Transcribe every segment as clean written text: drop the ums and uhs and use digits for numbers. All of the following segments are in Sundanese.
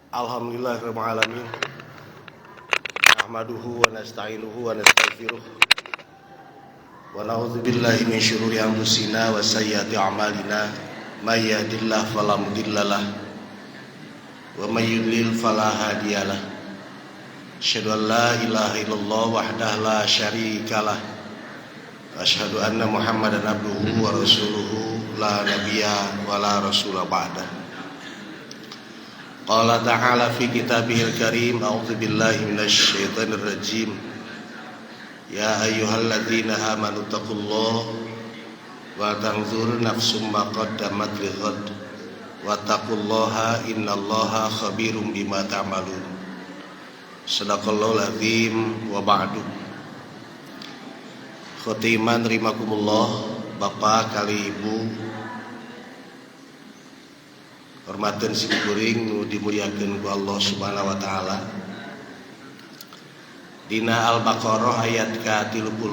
Alhamdulillahirabbil alamin. Nahmaduhu wa nasta'inuhu wa nastaghfiruh. Wa na'udzu billahi min syururi anfusina wa sayyiati a'malina. May yahdihillahu fala mudhillalah wa may yudlil fala hadiyalah. Asyhadu an la ilaha illallah wahdahu la syarikalah. Asyhadu anna Muhammadan abduhu wa rasuluhu la nabiyya wa la rasula ba'dah. Qala ta'ala fi kitabihil karim, a'udzu billahi minasy syaithanir rajim. Ya ayyuhalladzina amanu taqullaha wa tanzur nafsum ma qaddamat lighad wa taqullaha innallaha khabirum bima ta'malun. Shadaqallahul azim wa ba'du. Khotiman rahimakumullah, Bapak kali Ibu, hormateun sim kuring nu dimuliakeun ku Allah Subhanahu wa taala. Dina Al-Baqarah ayat ka-30,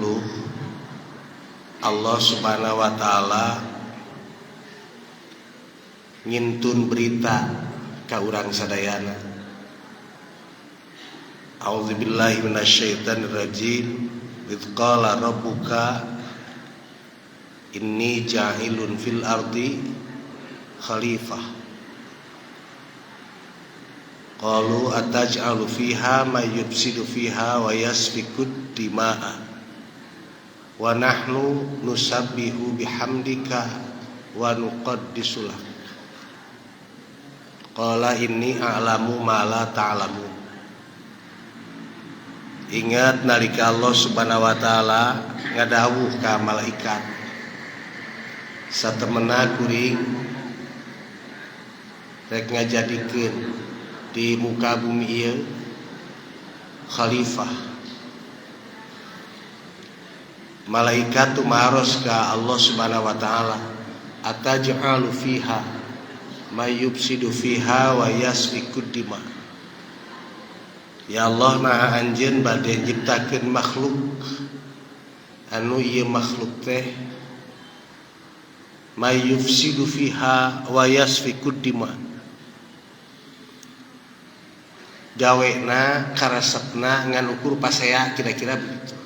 Allah Subhanahu wa taala ngintun berita ka urang sadayana. A'udzubillahi minasyaitonir rajim. Idz qala rabbuka inni ja'ilun fil ardi khalifah. Qalu ataj'alu fiha may yufsidu fiha wa yasfikud dima'a wa nahnu nusabbihu bihamdika wa nuqaddisu lak. Qala inni a'lamu ma la ta'lamun. Ingat nalika Allah Subhanahu wa taala ngadawuh ka malaikat, satemena kuring rek ngajadikeun di muka bumi ieu khalifah. Malaikat tumaros ka Allah Subhanahu wa taala, ataj'alu fiha may yufsidu fiha wa yasfikud dima. Ya Allah, maha anjeun bade nyiptakeun makhluk anu ieu makhluk teh may yufsidu fiha wa yasfikud dima, gawena karesepna ngan ukur pasea, kira-kira begitu.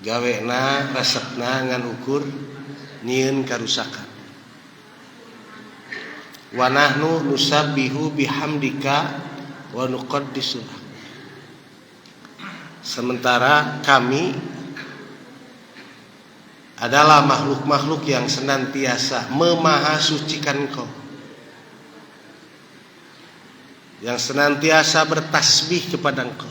Gawena resepna ngan ukur nyieun karusakan. Wa nahnu nusabbihu bihamdika wa nuqaddisu lak. Sementara kami adalah makhluk-makhluk yang senantiasa memahasucikan Engkau, yang senantiasa bertasbih kepada Engkau.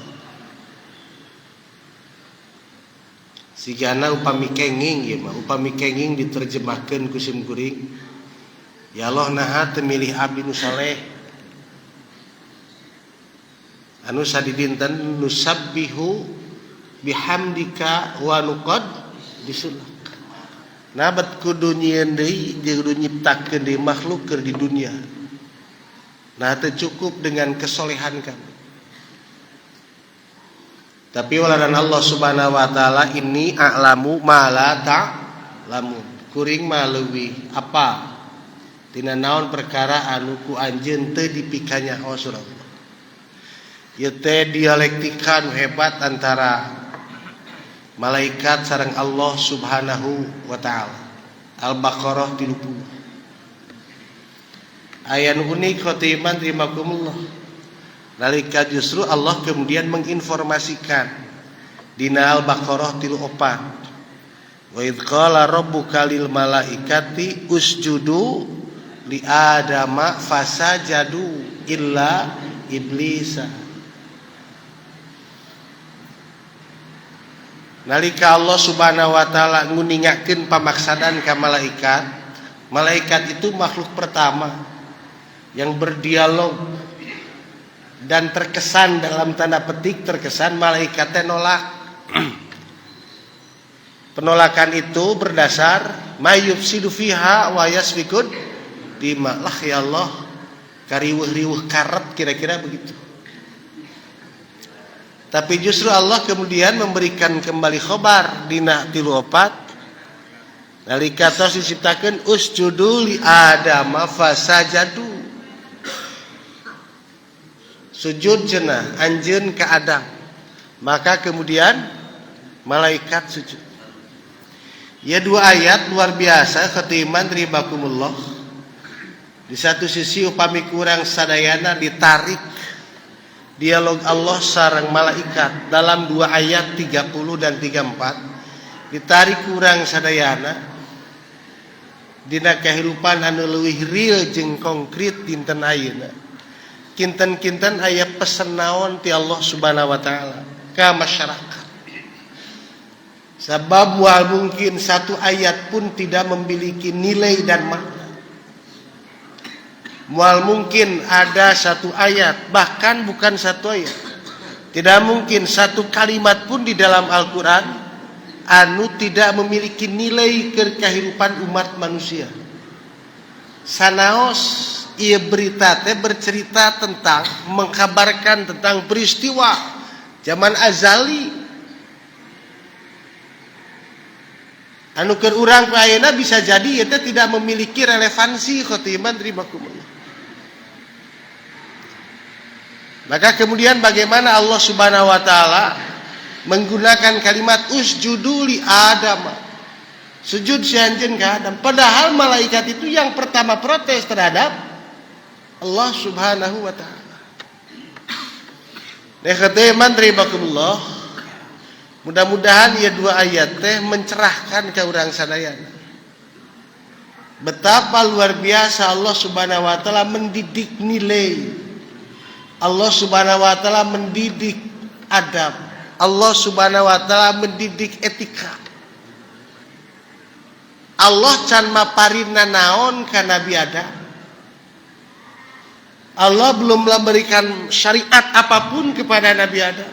Sigana upami kenging ieu mah, upami kenging diterjemahkeun ku sim kuring, ya Allah, naha teu milih abdi nu saleh anu sadidinten nusabbihu bihamdika wa nuqaddisu lak. Nah, bet kudu nyieun deui, kudu nyiptakeun deui makhluk keur di dunia. Nah, teu cukup dengan kesolehan kami. Tapi waladan Allah Subhanahu wa taala, inni a'lamu ma la ta'lamun. Kuring mah leuwih apa tina naon perkara anu ku anjeun teu dipikanya Rasulullah. Ieu teh dialektika nu hebat antara malaikat sareng Allah Subhanahu wa taala. Al-Baqarah 30. Aya nu unik, khotiman rahimakumullah. Nalika justru Allah kemudian menginformasikan dina Al-Baqarah 34. Wa idz qala rabbuka lil malaikati usjudu li adama fasajadu illa iblisa. Nalika Allah Subhanahu wa taala nguningakeun pamaksadan ka malaikat, malaikat itu makhluk pertama yang berdialog dan terkesan, dalam tanda petik terkesan malaikatnya nolak. Penolakan itu berdasar mayufsidu fiha wa yasfikud dima. Lah ya Allah, kariweuh-riweuh karet, kira-kira begitu. Tapi justru Allah kemudian memberikan kembali khobar dina 34 nalika tos diciptakeun, usjudu li adama fasajadu. Sujud cenah anjeun ka Adam. Maka kemudian malaikat sujud. Ya, dua ayat luar biasa ketiman ribakumullah. Di satu sisi upami kurang sadayana ditarik dialog Allah sareng malaikat dalam dua ayat 30 dan 34, ditarik kurang sadayana dina kehidupan anu leuwih real jeung konkret dinten ayeuna. Kinten-kinten aya pesen naon ti Allah Subhanahu wa taala ka masyarakat. Sebab moal mungkin satu ayat pun tidak memiliki nilai dan makna. Moal mungkin ada satu ayat, bahkan bukan satu ayat. Tidak mungkin satu kalimat pun di dalam Al-Quran anu tidak memiliki nilai ke kehidupan umat manusia. Sanaos ieu berita teh bercerita tentang, mengkabarkan tentang peristiwa zaman azali anu keur urang ayeuna bisa jadi ieu teh tidak memiliki relevansi khotiman ribakumullah. Maka kemudian bagaimana Allah Subhanahu wa taala menggunakan kalimat usjudu li Adam. Sujud si anjeun ka Adam. Padahal malaikat itu yang pertama protes terhadap Allah Subhanahu wa taala. Ikhwatiman rahimakumullah. Mudah-mudahan ya dua ayat teh mencerahkan ke urang sadayana. Betapa luar biasa Allah Subhanahu wa taala mendidik nilai. Allah Subhanahu wa taala mendidik adab. Allah Subhanahu wa taala mendidik etika. Allah can maparina naon ka Nabi Adam. Allah belum memberikan syariat apapun kepada Nabi Adam.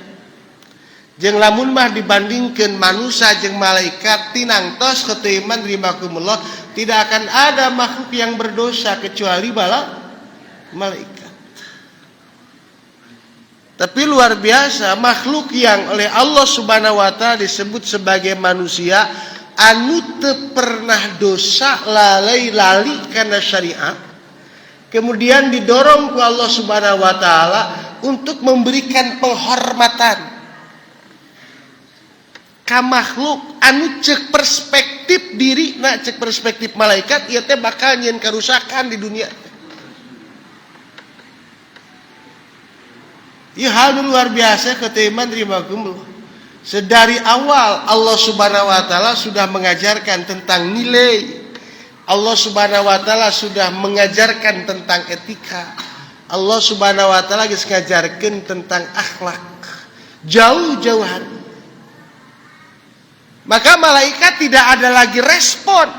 Jeung lamun mah dibandingkeun manusia jeung malaikat tinangtos keteuman rimakumullah, tidak akan ada makhluk yang berdosa kecuali bala malaikat. Tapi luar biasa makhluk yang oleh Allah Subhanahu wa taala disebut sebagai manusia anu teu pernah dosa lalai lali karena syariat, kemudian didorong ku Allah Subhanahu wa taala untuk memberikan penghormatan ka makhluk anu cek perspektif diri na cek perspektif malaikat ieu teh bakal nyieun karusakan di dunia. Ieu hal nu luar biasa keteuman ribakumullah. Sedari awal Allah Subhanahu wa taala sudah mengajarkan tentang nilai. Allah Subhanahu wa taala sudah mengajarkan tentang etika. Allah Subhanahu wa taala geus ngajarkeun tentang akhlak. Jauh-jauh hari. Maka malaikat tidak ada lagi respon.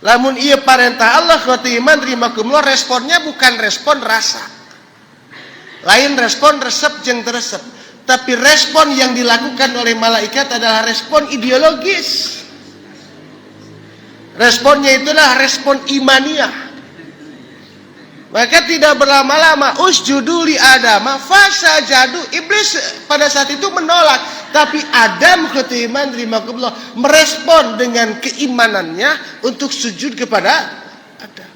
Lamun ieu parentah Allah khotiman rimakumullah, responnya bukan respon rasa. Lain respon resep jeung teresep. Tapi respon yang dilakukan oleh malaikat adalah respon ideologis. Responnya itulah respon imaniah. Maka tidak berlama-lama usjudu li Adama fasajadu. Iblis pada saat itu menolak, tapi Adam ketiman rimakumullah merespon dengan keimanannya untuk sujud kepada Adam.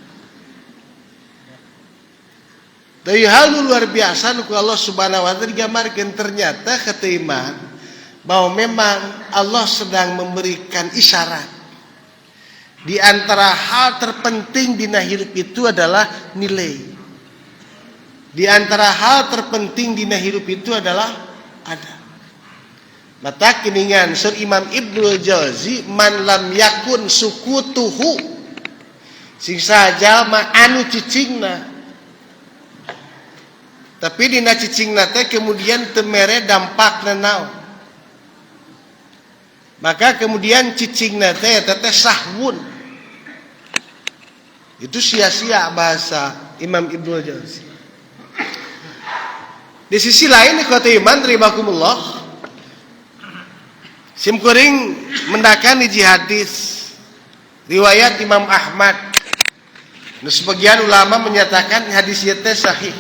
Dari hal luar biasa nu Allah Subhanahu wa taala digambarkeun, ternyata ketiman bahwa memang Allah sedang memberikan isyarat. Di antara hal terpenting dina hidup itu adalah nilai. Di antara hal terpenting dina hidup itu adalah adab. Mata kiningan sur Imam Ibnul Jauzi man lam yakun sukutuhu sing sajalma anu cicingna. Tapi dina cicingna teh kemudian teu mere dampakna naon. Maka kemudian cicingna teh eta teh sahwun. Itu sia-sia bahasa Imam Ibnul Jauzi. Di sisi lain ikhwati iman ribakumullah, simkuring mendakan hiji hadis riwayat Imam Ahmad. Nu sebagian ulama menyatakan hadis ieu teh sahih.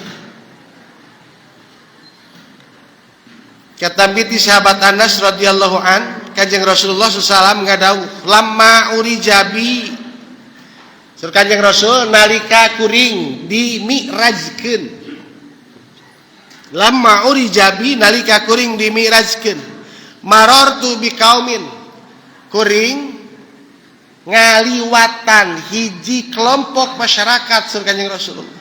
Katampi ti sahabat Anas radhiyallahu an, Kanjeng Rasulullah sallallahu alaihi wasallam ngadawuh, lamma urijabi. Sur Kanjeng Rasul nalika kuring dimi'rajkeun. Lamma urija bi nalika kuring dimi'rajkeun marartu bi kaumin kuring ngaliwatan hiji kelompok masyarakat sur Kanjeng Rasulullah.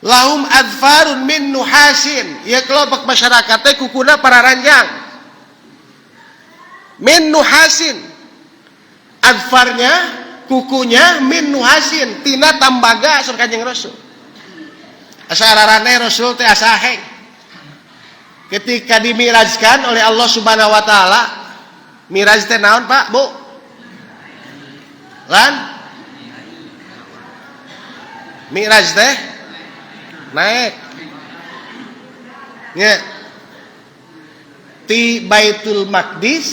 Lahum adfarun min nuhasin, ieu kelompok masyarakat teh kukuna pararanjang. Min nuhasin, adfarnya kukunya min nuhasin tina tambaga sur Kanjeng Rasul. Asa ararane Rasul teh asa aheng. Ketika dimirajkan oleh Allah Subhanahu wa taala, miraj teh naon Pak, Bu? Lan? Miraj teh naik. Nya. Ti Baitul Maqdis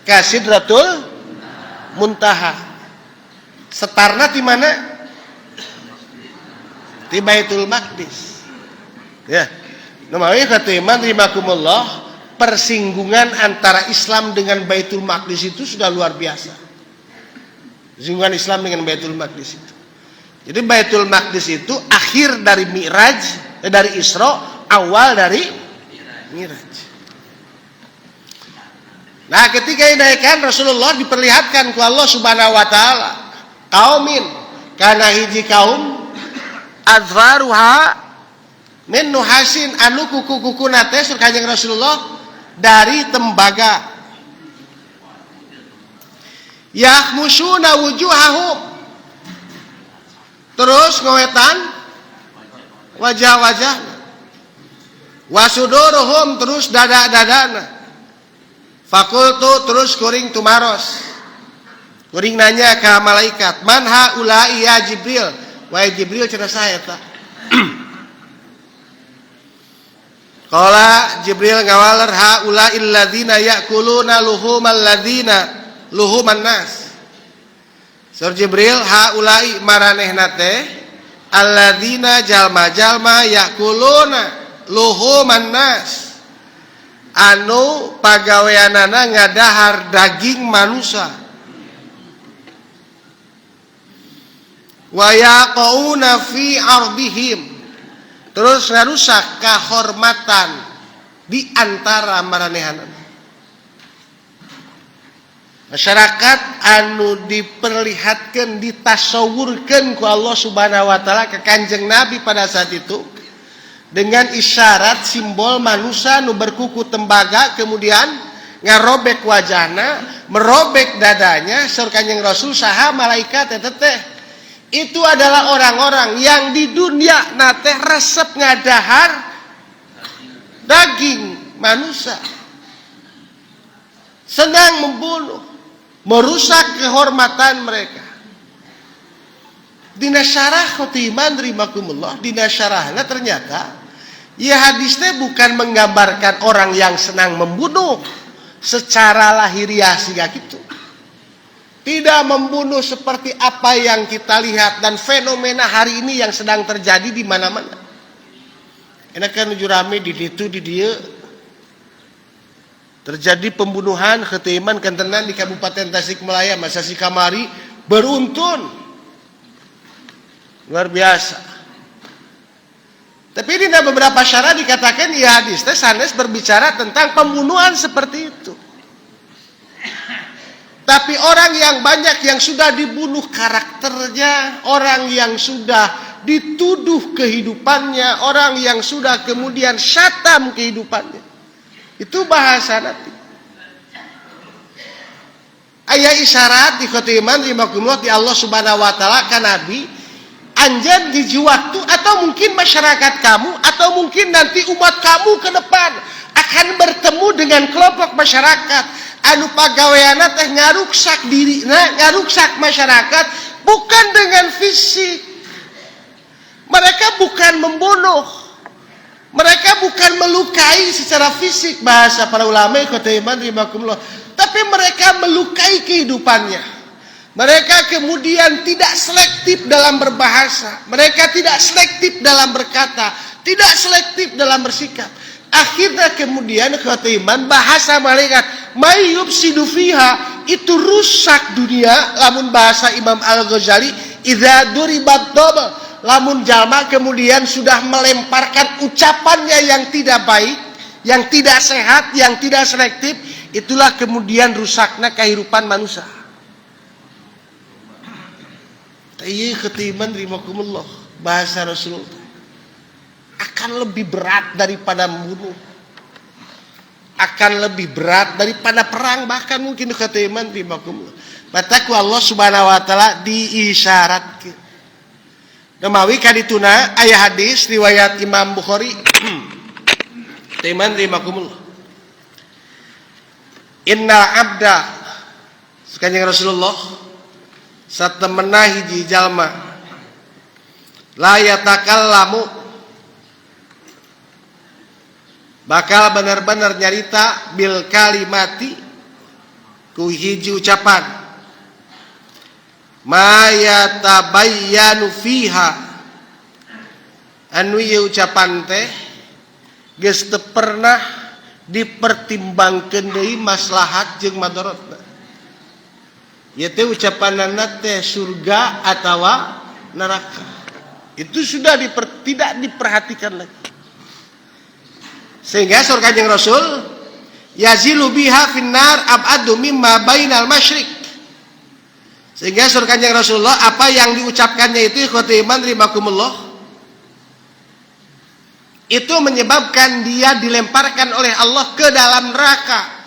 ka Sidratul Muntaha. Setarna ti mana? Ti Baitul Maqdis. Ya. Numawi katiman rahimakumullah, persinggungan antara Islam dengan Baitul Maqdis itu sudah luar biasa. Persinggungan Islam dengan Baitul Maqdis itu. Jadi Baitul Maqdis itu akhir dari Mi'raj, dari Isra, awal dari Mi'raj. Nah, ketika dinaikkan Rasulullah diperlihatkan ku Allah Subhanahu wa taala, kaumin kana hiji kaum adfaruha min nuhasin anu kuku-kukuna teh sur Kanjeng Rasulullah dari tembaga. Yahmusuna wujuhahum, terus ngowetan wajah-wajah, wasuduruhum terus dada-dadana. Fakultu terus kuring tumaros, kuring nanya ke malaikat, man haula'i ya Jibril, wahai Jibril cenah saha eta? Qala Jibril ngawaler haula'i alladzina ya'kuluna luhumal ladzina luhuman nas. Sur Jibril haula'i maranehna teh alladzina jalma-jalma ya'kuluna luhuman nas, anu pagaweanana ngadahar daging manusia, wa yaqauna fi ardihim, terus ngarusak kahormatan di antara maranehanana. Masyarakat anu diperlihatkan, ditasawurkan ku Allah Subhanahu wa taala ke Kanjeng Nabi pada saat itu dengan isyarat simbol manusia nu berkuku tembaga, kemudian ngarobek wajahna, merobek dadanya, saur Kanjeng Rasul saha malaikat eta teh. Itu adalah orang-orang yang di dunia na teh resep ngadahar daging manusia, senang membunuh, merusak kehormatan mereka. Dina syarah khotiman rahimakumullah, dina syarahna ternyata ya hadisnya bukan menggambarkan orang yang senang membunuh secara lahiriah sehingga gitu. Tidak membunuh seperti apa yang kita lihat dan fenomena hari ini yang sedang terjadi di mana-mana. Enak kan nuju rame di ditu di dieu. Terjadi pembunuhan khetiman kentenan di Kabupaten Tasikmalaya masa si kamari beruntun. Luar biasa. Tapi ini ada beberapa syarat dikatakan ya hadis teh sanes berbicara tentang pembunuhan seperti itu. Tapi orang yang banyak yang sudah dibunuh karakternya, orang yang sudah dituduh kehidupannya, orang yang sudah kemudian syatam kehidupannya. Itu bahasa nanti. Ayat isyarat di khotiman rahimakumullah di Allah Subhanahu wa taala ka Nabi, anjeun hiji waktu atau mungkin masyarakat kamu atau mungkin nanti umat kamu ke depan akan bertemu dengan kelompok masyarakat anu pagaweana teh ngaruksak dirina, ngaruksak masyarakat bukan dengan fisik. Mereka bukan membunuh, mereka bukan melukai secara fisik, bahasa para ulama khotiman rahimakumullah, tapi mereka melukai kehidupannya. Mereka kemudian tidak selektif dalam berbahasa, mereka tidak selektif dalam berkata, tidak selektif dalam bersikap. Akhirnya kemudian khotiman bahasa malaikat mayyufsidu fiha itu rusak dunia. Lamun bahasa Imam Al-Ghazali idza duribat double, Lamun jalma kemudian sudah melemparkan ucapannya yang tidak baik, yang tidak sehat, yang tidak selektif, itulah kemudian rusaknya kehidupan manusia. Iya, ketiban rahimakumullah, bahasa Rasulullah akan lebih berat daripada membunuh, akan lebih berat daripada perang, bahkan mungkin ketiban rahimakumullah. Matak ku Allah Subhanahu wa taala diisyaratkeun. Nemawi kadituna aya hadis riwayat Imam Bukhari. Iman rahimakumullah. Innal abda, Kanjeng Rasulullah, satemena hiji jalma, la yatakallamu, bakal bener-bener nyarita, bil kalimati, ku hiji ucapan, ma yatabayyanu fiha, anu ieu ucapan teh geus teu pernah dipertimbangkeun deui maslahat jeung madorotna. Ieu teh ucapanana teh surga atawa neraka. Itu sudah tidak diperhatikan lagi. Sehingga saur Kanjeng Rasul, yazilu biha finnar ab'adu mimma bainal masyriq. Sehingga saur Kanjeng Rasulullah, apa yang diucapkannya itu, ikhwati iman rahimakumullah, itu menyebabkan dia dilemparkan oleh Allah ke dalam neraka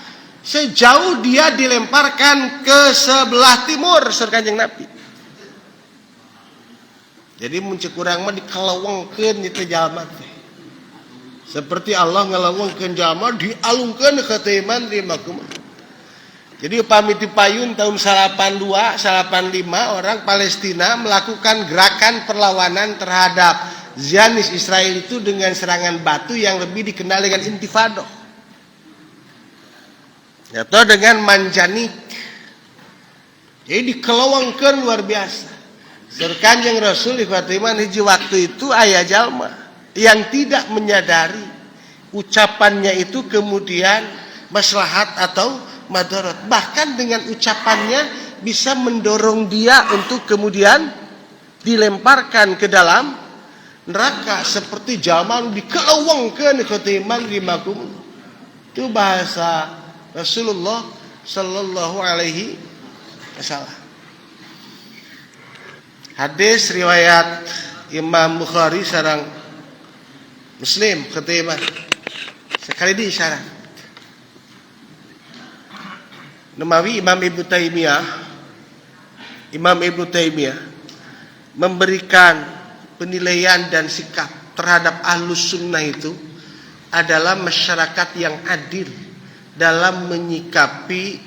sejauh dia dilemparkan ke sebelah timur, saur Kanjeng Nabi. Jadi mun cek urang mah dikelewengkeun itu jalma teh. Seperti Allah ngelewengkeun jalma dialungkeun ke iman rahimakumullah. Jadi upami ti payun tahun 82, 85 orang Palestina melakukan gerakan perlawanan terhadap Zionis Israel itu dengan serangan batu yang lebih dikenal dengan intifadah. Atau dengan manjanik. Jadi dikelewengkeun luar biasa. Saur Kanjeng Rasul, ikhwati iman, hiji waktu itu aya jalma yang tidak menyadari ucapannya itu kemudian maslahat atau madarat. Bahkan dengan ucapannya bisa mendorong dia untuk kemudian dilemparkan ke dalam neraka seperti jalma dikelewengkeun, ikhwati iman rahimakum. Itu bahasa Rasulullah sallallahu alaihi wasallam. Hadis riwayat Imam Bukhari sareng Muslim ketimbang sekali di isyarat. Nemawi Imam Ibnu Taimiyah memberikan penilaian dan sikap terhadap ahlus sunnah itu adalah masyarakat yang adil dalam menyikapi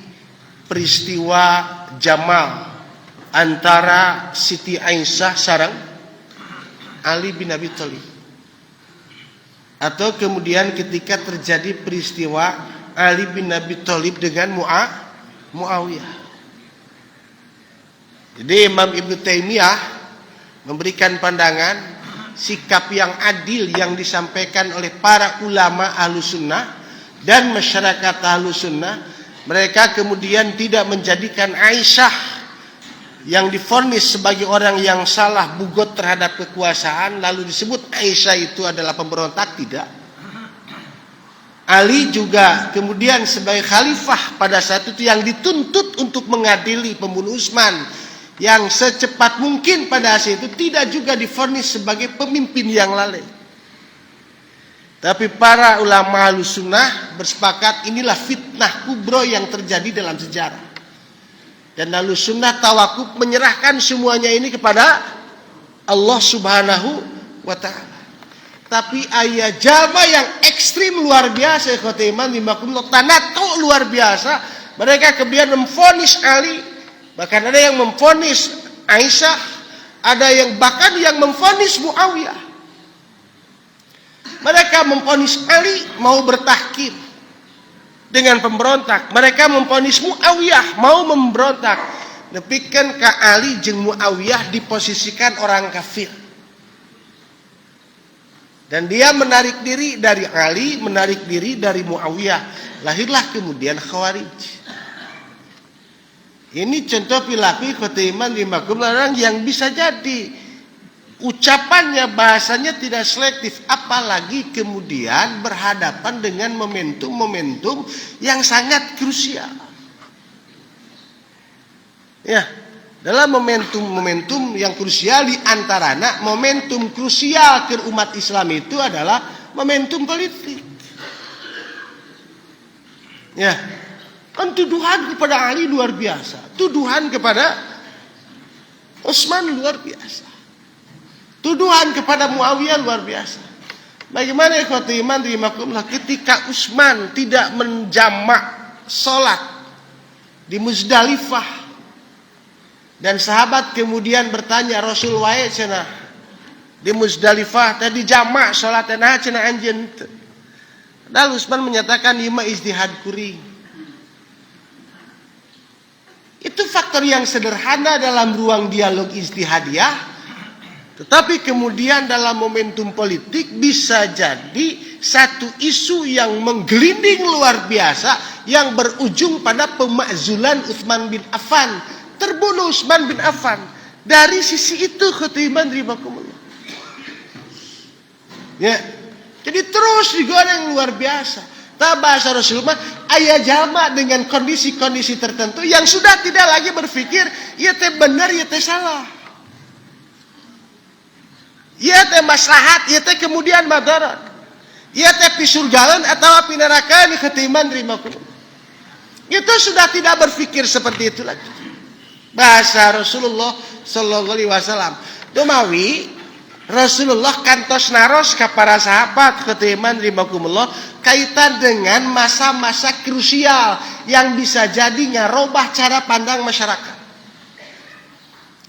peristiwa Jamal antara Siti Aisyah sareng Ali bin Abi Thalib, atau kemudian ketika terjadi peristiwa Ali bin Abi Thalib dengan Muawiyah. Jadi Imam Ibnu Taimiyah memberikan pandangan sikap yang adil yang disampaikan oleh para ulama ahlu sunnah dan masyarakat ahlu sunnah. Mereka kemudian tidak menjadikan Aisyah yang divonis sebagai orang yang salah, bughot terhadap kekuasaan, lalu disebut Aisyah itu adalah pemberontak, tidak. Ali juga kemudian sebagai khalifah pada saat itu yang dituntut untuk mengadili pembunuh Utsman yang secepat mungkin pada saat itu, tidak juga divonis sebagai pemimpin yang lalai. Tapi para ulama sunnah bersepakat inilah fitnah kubro yang terjadi dalam sejarah. Dan lalu sunnah tawakuf menyerahkan semuanya ini kepada Allah Subhanahu wa taala. Tapi aya jalma yang ekstrim luar biasa, ikhwati iman tanatu luar biasa. Mereka kemudian memvonis Ali, bahkan ada yang memvonis Aisyah, ada yang bahkan yang memvonis Muawiyah. Mereka memvonis Ali mau bertahkim dengan pemberontak. Mereka memvonis Muawiyah mau memberontak. Nepikeun ka Ali jeung Muawiyah diposisikan orang kafir. Dan dia menarik diri dari Ali, menarik diri dari Muawiyah. Lahirlah kemudian Khawarij. Ini contoh perilaku iman orang yang bisa jadi Ucapannya, bahasanya tidak selektif, apalagi kemudian berhadapan dengan momentum-momentum yang sangat krusial. Ya, dalam momentum-momentum yang krusial, di antaranya momentum krusial ke umat Islam itu adalah momentum politik. Ya, kan tuduhan kepada Ali luar biasa, tuduhan kepada Utsman luar biasa. Tuduhan kepada Muawiyah luar biasa. Bagaimana, ikhwati iman rahimakumullah, ketika Utsman tidak menjamak sholat di Muzdalifah dan sahabat kemudian bertanya, "Rasul wae cenah di Muzdalifah tadi jamak sholat, nah cenah anjeun?" Lalu Utsman menyatakan, "Ieu mah ijtihad kuring." Itu faktor yang sederhana dalam ruang dialog ijtihadiyah, tetapi kemudian dalam momentum politik bisa jadi satu isu yang menggelinding luar biasa yang berujung pada pemakzulan Utsman bin Affan. Terbunuh Utsman bin Affan. Dari sisi itu, khatiman rahimakumullah. Ya. Jadi terus digoreng luar biasa. Tak bahasa Rasulullah, aya jalma dengan kondisi-kondisi tertentu yang sudah tidak lagi berpikir ieu teh benar, ieu teh salah. Ieu teh maslahat, ieu teh kemudian madarat. Ieu teh pisurgaeun atau pinarakaan, ketiman rahimakumullah. Itu sudah tidak berpikir seperti itu lagi. Bahasa Rasulullah Sallallahu Alaihi Wasallam. Dumawi Rasulullah kantos naros ke para sahabat, ketiman rahimakumullah, kaitan dengan masa-masa krusial yang bisa jadi ngarobah cara pandang masyarakat.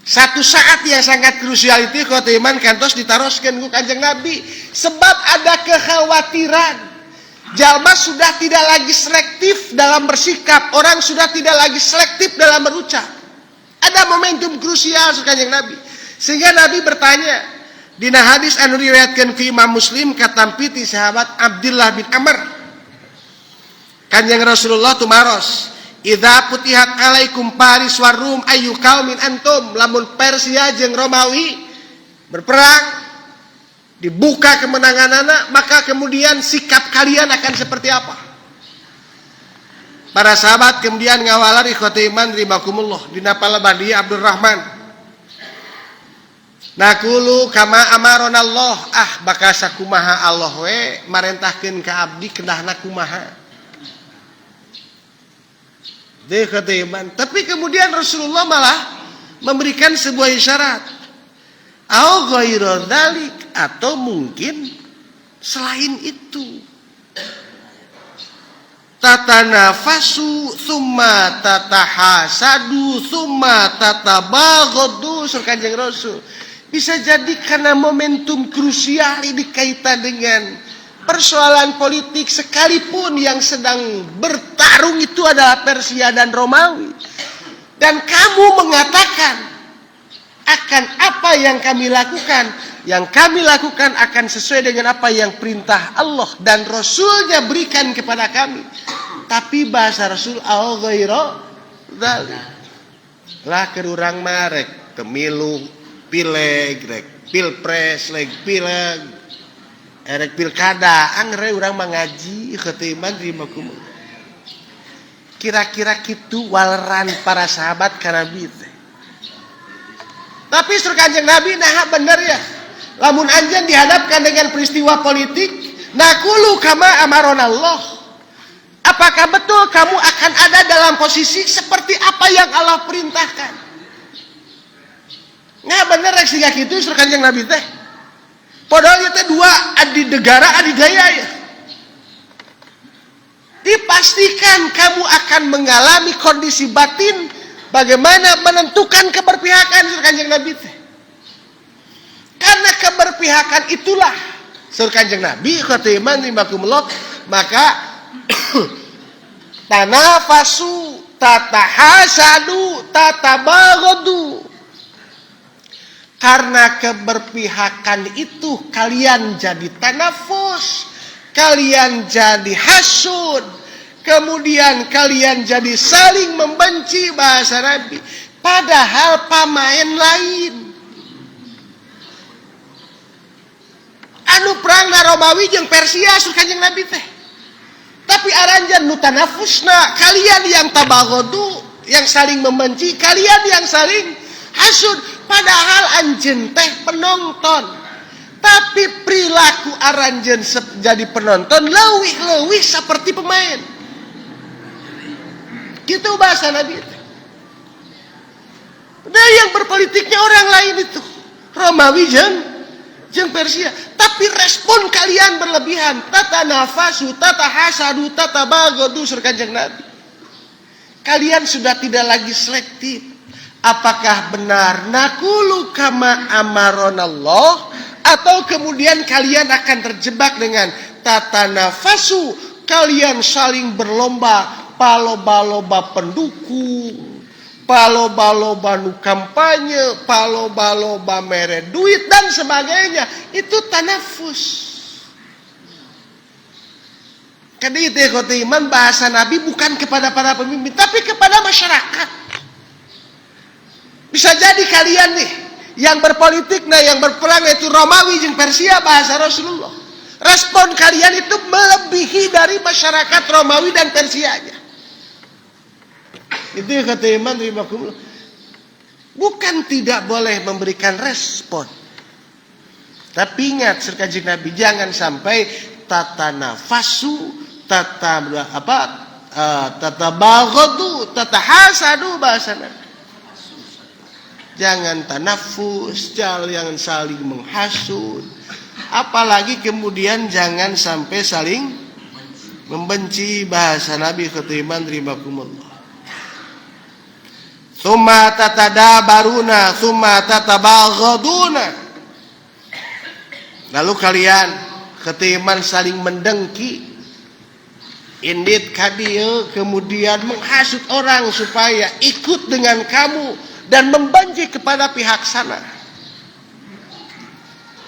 Satu saat yang sangat krusial itu, iman, kantos ditaroskeun ku Kanjeng Nabi sebab ada kekhawatiran jalma sudah tidak lagi selektif dalam bersikap, orang sudah tidak lagi selektif dalam berucap. Ada momentum krusial Kanjeng Nabi sehingga Nabi bertanya dina hadis anu riwayatkeun ku Imam Muslim, katampi ti sahabat Abdullah bin Amr. Kanjeng Rasulullah tumaros, "Idza futihat alaikum Paris war Rum ayyu qaumin antum?" Lamun Persia jeung Romawi berperang, dibuka kemenangan anak, maka kemudian sikap kalian akan seperti apa? Para sahabat kemudian ngawalar, ikhwati iman rahimakumullah, dina palebah Abdurrahman, "Naqulu kama amaronallah." Ah, bakal sakumaha Allah we marentahkeun ka abdi, kedahna kumaha. Iman. Tapi kemudian Rasulullah malah memberikan sebuah isyarat. "Au ghairu dzalik," atau mungkin selain itu. "Tatanafasu summa tatahasadu summa tatabaghadu," saur Kanjeng Rasul. Bisa jadi karena momentum krusial ini kaitan dengan persoalan politik, sekalipun yang sedang bertarung itu adalah Persia dan Romawi. Dan kamu mengatakan akan apa yang kami lakukan, yang kami lakukan akan sesuai dengan apa yang perintah Allah dan Rasulnya berikan kepada kami. Tapi bahasa Rasul, "Au ghairu dzalik." Lah, keur urang mah rek pemilu pileg, rek pilpres, rek pileg, erek pilkada, angger urang mah ngaji, khatiman rahimakumullah. Kira-kira kitu waleran para sahabat ka Nabi teh. Tapi saur Kanjeng Nabi, nah bener ya. Lamun anjeun dihadapkan dengan peristiwa politik, "Naqulu kama amaronallah." Apakah betul kamu akan ada dalam posisi seperti apa yang Allah perintahkan? Nah, bener rek siga kitu saur Kanjeng Nabi teh. Padahal itu dua adi negara adidaya ya. Dipastikan kamu akan mengalami kondisi batin bagaimana menentukan keberpihakan, saur Kanjeng Nabi teh. Karena keberpihakan itulah, saur Kanjeng Nabi, khatiman rahimakumullah, maka tanafasu tatahasadu tatabaghadu. Karena keberpihakan itu kalian jadi tanafus, kalian jadi hasud, kemudian kalian jadi saling membenci, bahasa Nabi. Padahal pamain lain. Anu perang na Romawi jeung Persia sur Kanjeng Nabi teh. Tapi aranjeun nu tanafusna, kalian yang tabagodu, yang saling membenci, kalian yang saling hasud, padahal anjeun teh penonton. Tapi perilaku aranjeun jadi penonton leuwih-leuwih seperti pemain. Gitu bahasa Nabi itu. Nah, yang berpolitiknya orang lain itu Romawi jeung Persia. Tapi respon kalian berlebihan. Tatanafasu, tatahasadu, tatabagodu sur Kanjeng Nabi. Kalian sudah tidak lagi selektif. Apakah benar naqulu kama amaronallah, atau kemudian kalian akan terjebak dengan tatanafasu, kalian saling berlomba, paloba-loba pendukung, paloba-loba nu kampanye, paloba-loba mere duit dan sebagainya. Itu tanafus. Karena itu iman bahasa Nabi bukan kepada para pemimpin, tapi kepada masyarakat. Bisa jadi kalian nih yang berpolitik, nah yang berperang itu Romawi jeung Persia bahasa Rasulullah. Respon kalian itu melebihi dari masyarakat Romawi dan Persianya. Itu kata iman ribakumullah. Bukan tidak boleh memberikan respon. Tapi ingat serta Nabi, jangan sampai tata nafasu, tata apa, tata baghadu, tata hasadu bahasa Nabi. Jangan tanafus, jangan saling menghasut. Apalagi kemudian jangan sampai saling membenci bahasa Nabi ketimbang ribakumullah. Tsumma tatadabaruna, tsumma tatabaghaduna. Lalu kalian ketimbang saling mendengki, indit kadieu kemudian menghasut orang supaya ikut dengan kamu dan membenci kepada pihak sana.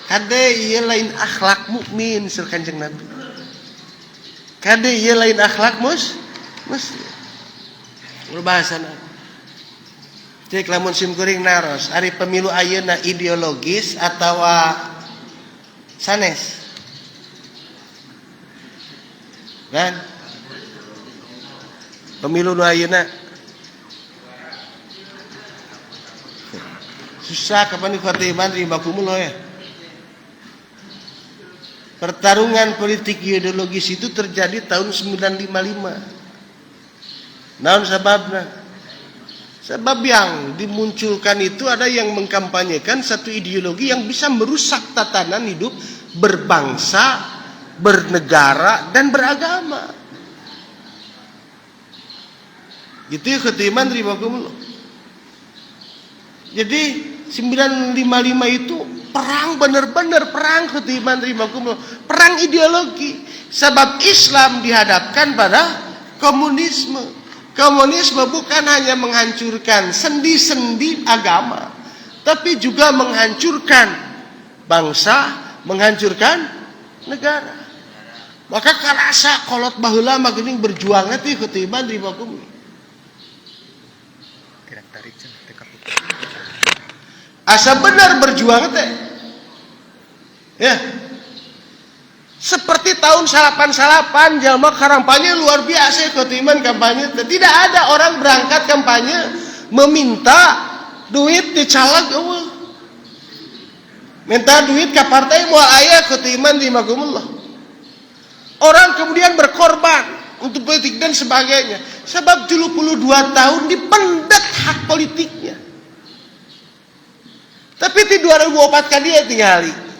Kade ieu lain akhlak mukmin sur Kanjeng Nabi. Kade ieu lain akhlak muslim. Bahasa Nabi. Cek lamun sim kuring naros, ari pemilu ayeuna ideologis atawa sanes? Kan? Pemilu nu ayeuna susah kapan ikhwati iman ribakumullah ya. Pertarungan politik ideologis itu terjadi tahun 955. Naon sababna? Sebab yang dimunculkan itu ada yang mengkampanyekan satu ideologi yang bisa merusak tatanan hidup berbangsa, bernegara, dan beragama. Gitu ya ketiman ribakumullah. Jadi 955 itu perang, benar-benar perang ketiman ribakumullah. Perang ideologi. Sebab Islam dihadapkan pada komunisme. Komunisme bukan hanya menghancurkan sendi-sendi agama, tapi juga menghancurkan bangsa, menghancurkan negara. Maka karasa kolot baheula mah geuning berjuang teh ketiban ribakum. Asa benar berjuang teh. Ya. Seperti tahun salapan-salapan jalma kampanye luar biasa ketiman kampanye. Tidak ada orang berangkat kampanye meminta duit di caleg eueuh. Minta duit ke partai moal aya ketiman di makumullah. Orang kemudian berkorban untuk politik dan sebagainya. Sebab 72 tahun dipendet hak politiknya. Tapi di 2004 kan dia tinggali.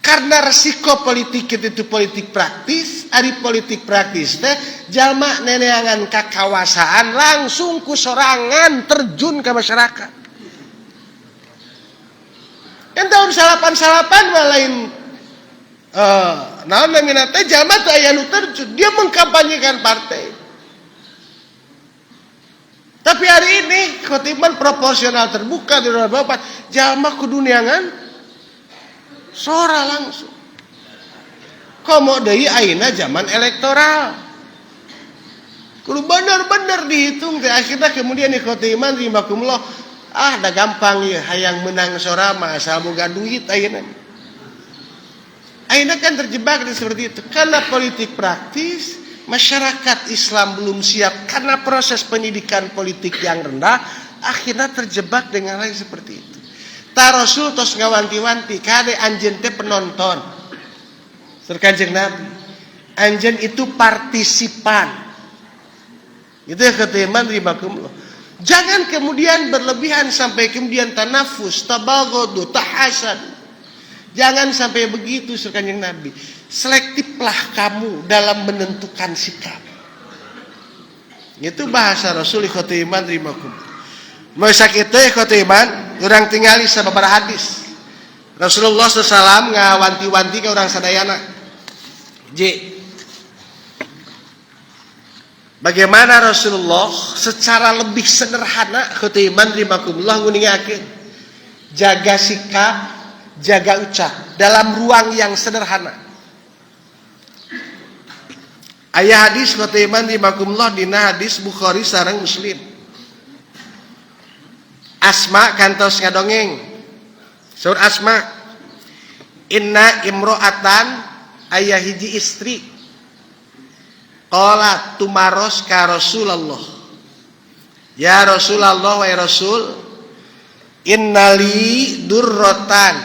Karena resiko politik itu politik praktis, ari politik praktis teh jalma neneangan kakawasaan langsung ku sorangan terjun ke masyarakat. Kan tahun salapan-salapan mah lain naon namina teh jalma teu aya nu terjun, dia mengkampanyekan partai. Tapi hari ini ketimbang proporsional terbuka di 2004, jalma kudu neangan sora langsung. Komo deui ayeuna zaman elektoral. Kudu bener-bener dihitung teh akhirnya kemudian ikhwati iman rimakumullah, ah da gampang ya hayang menang sora mah asal boga duit ayeuna. Akhirnya kan terjebak di seperti itu. Karena politik praktis, masyarakat Islam belum siap karena proses pendidikan politik yang rendah, akhirnya terjebak dengan hal yang seperti itu. Tah, Rasul tos ngawanti-wanti, kade anjeun teh penonton. Saur Kanjeng Nabi. Anjeun itu partisipan. Itu ya ketiman ribakumullah. Jangan kemudian berlebihan sampai kemudian tanafus, tabagodu, tahasad. Jangan sampai begitu, saur Kanjeng Nabi. Selektiflah kamu dalam menentukan sikap. Itu bahasa Rasul, ikhwati iman ribakum. Mau sakit ikhwati iman, urang tingali sababaraha hadis. Rasulullah SAW ngawanti-wanti ke urang sadayana. J. Bagaimana Rasulullah secara lebih sederhana, ikhwati iman ribakumullah, nguningakeun jaga sikap, jaga ucap dalam ruang yang sederhana. Aya hadis, ikhwati iman ribakumullah, dina hadis Bukhari sareng Muslim. Asma kantos ngadongeng. Saur Asma, inna imro'atan, aya hiji istri, qalat, tumaros ka Rasulullah, ya Rasulullah, wa Rasul, innali durrotan,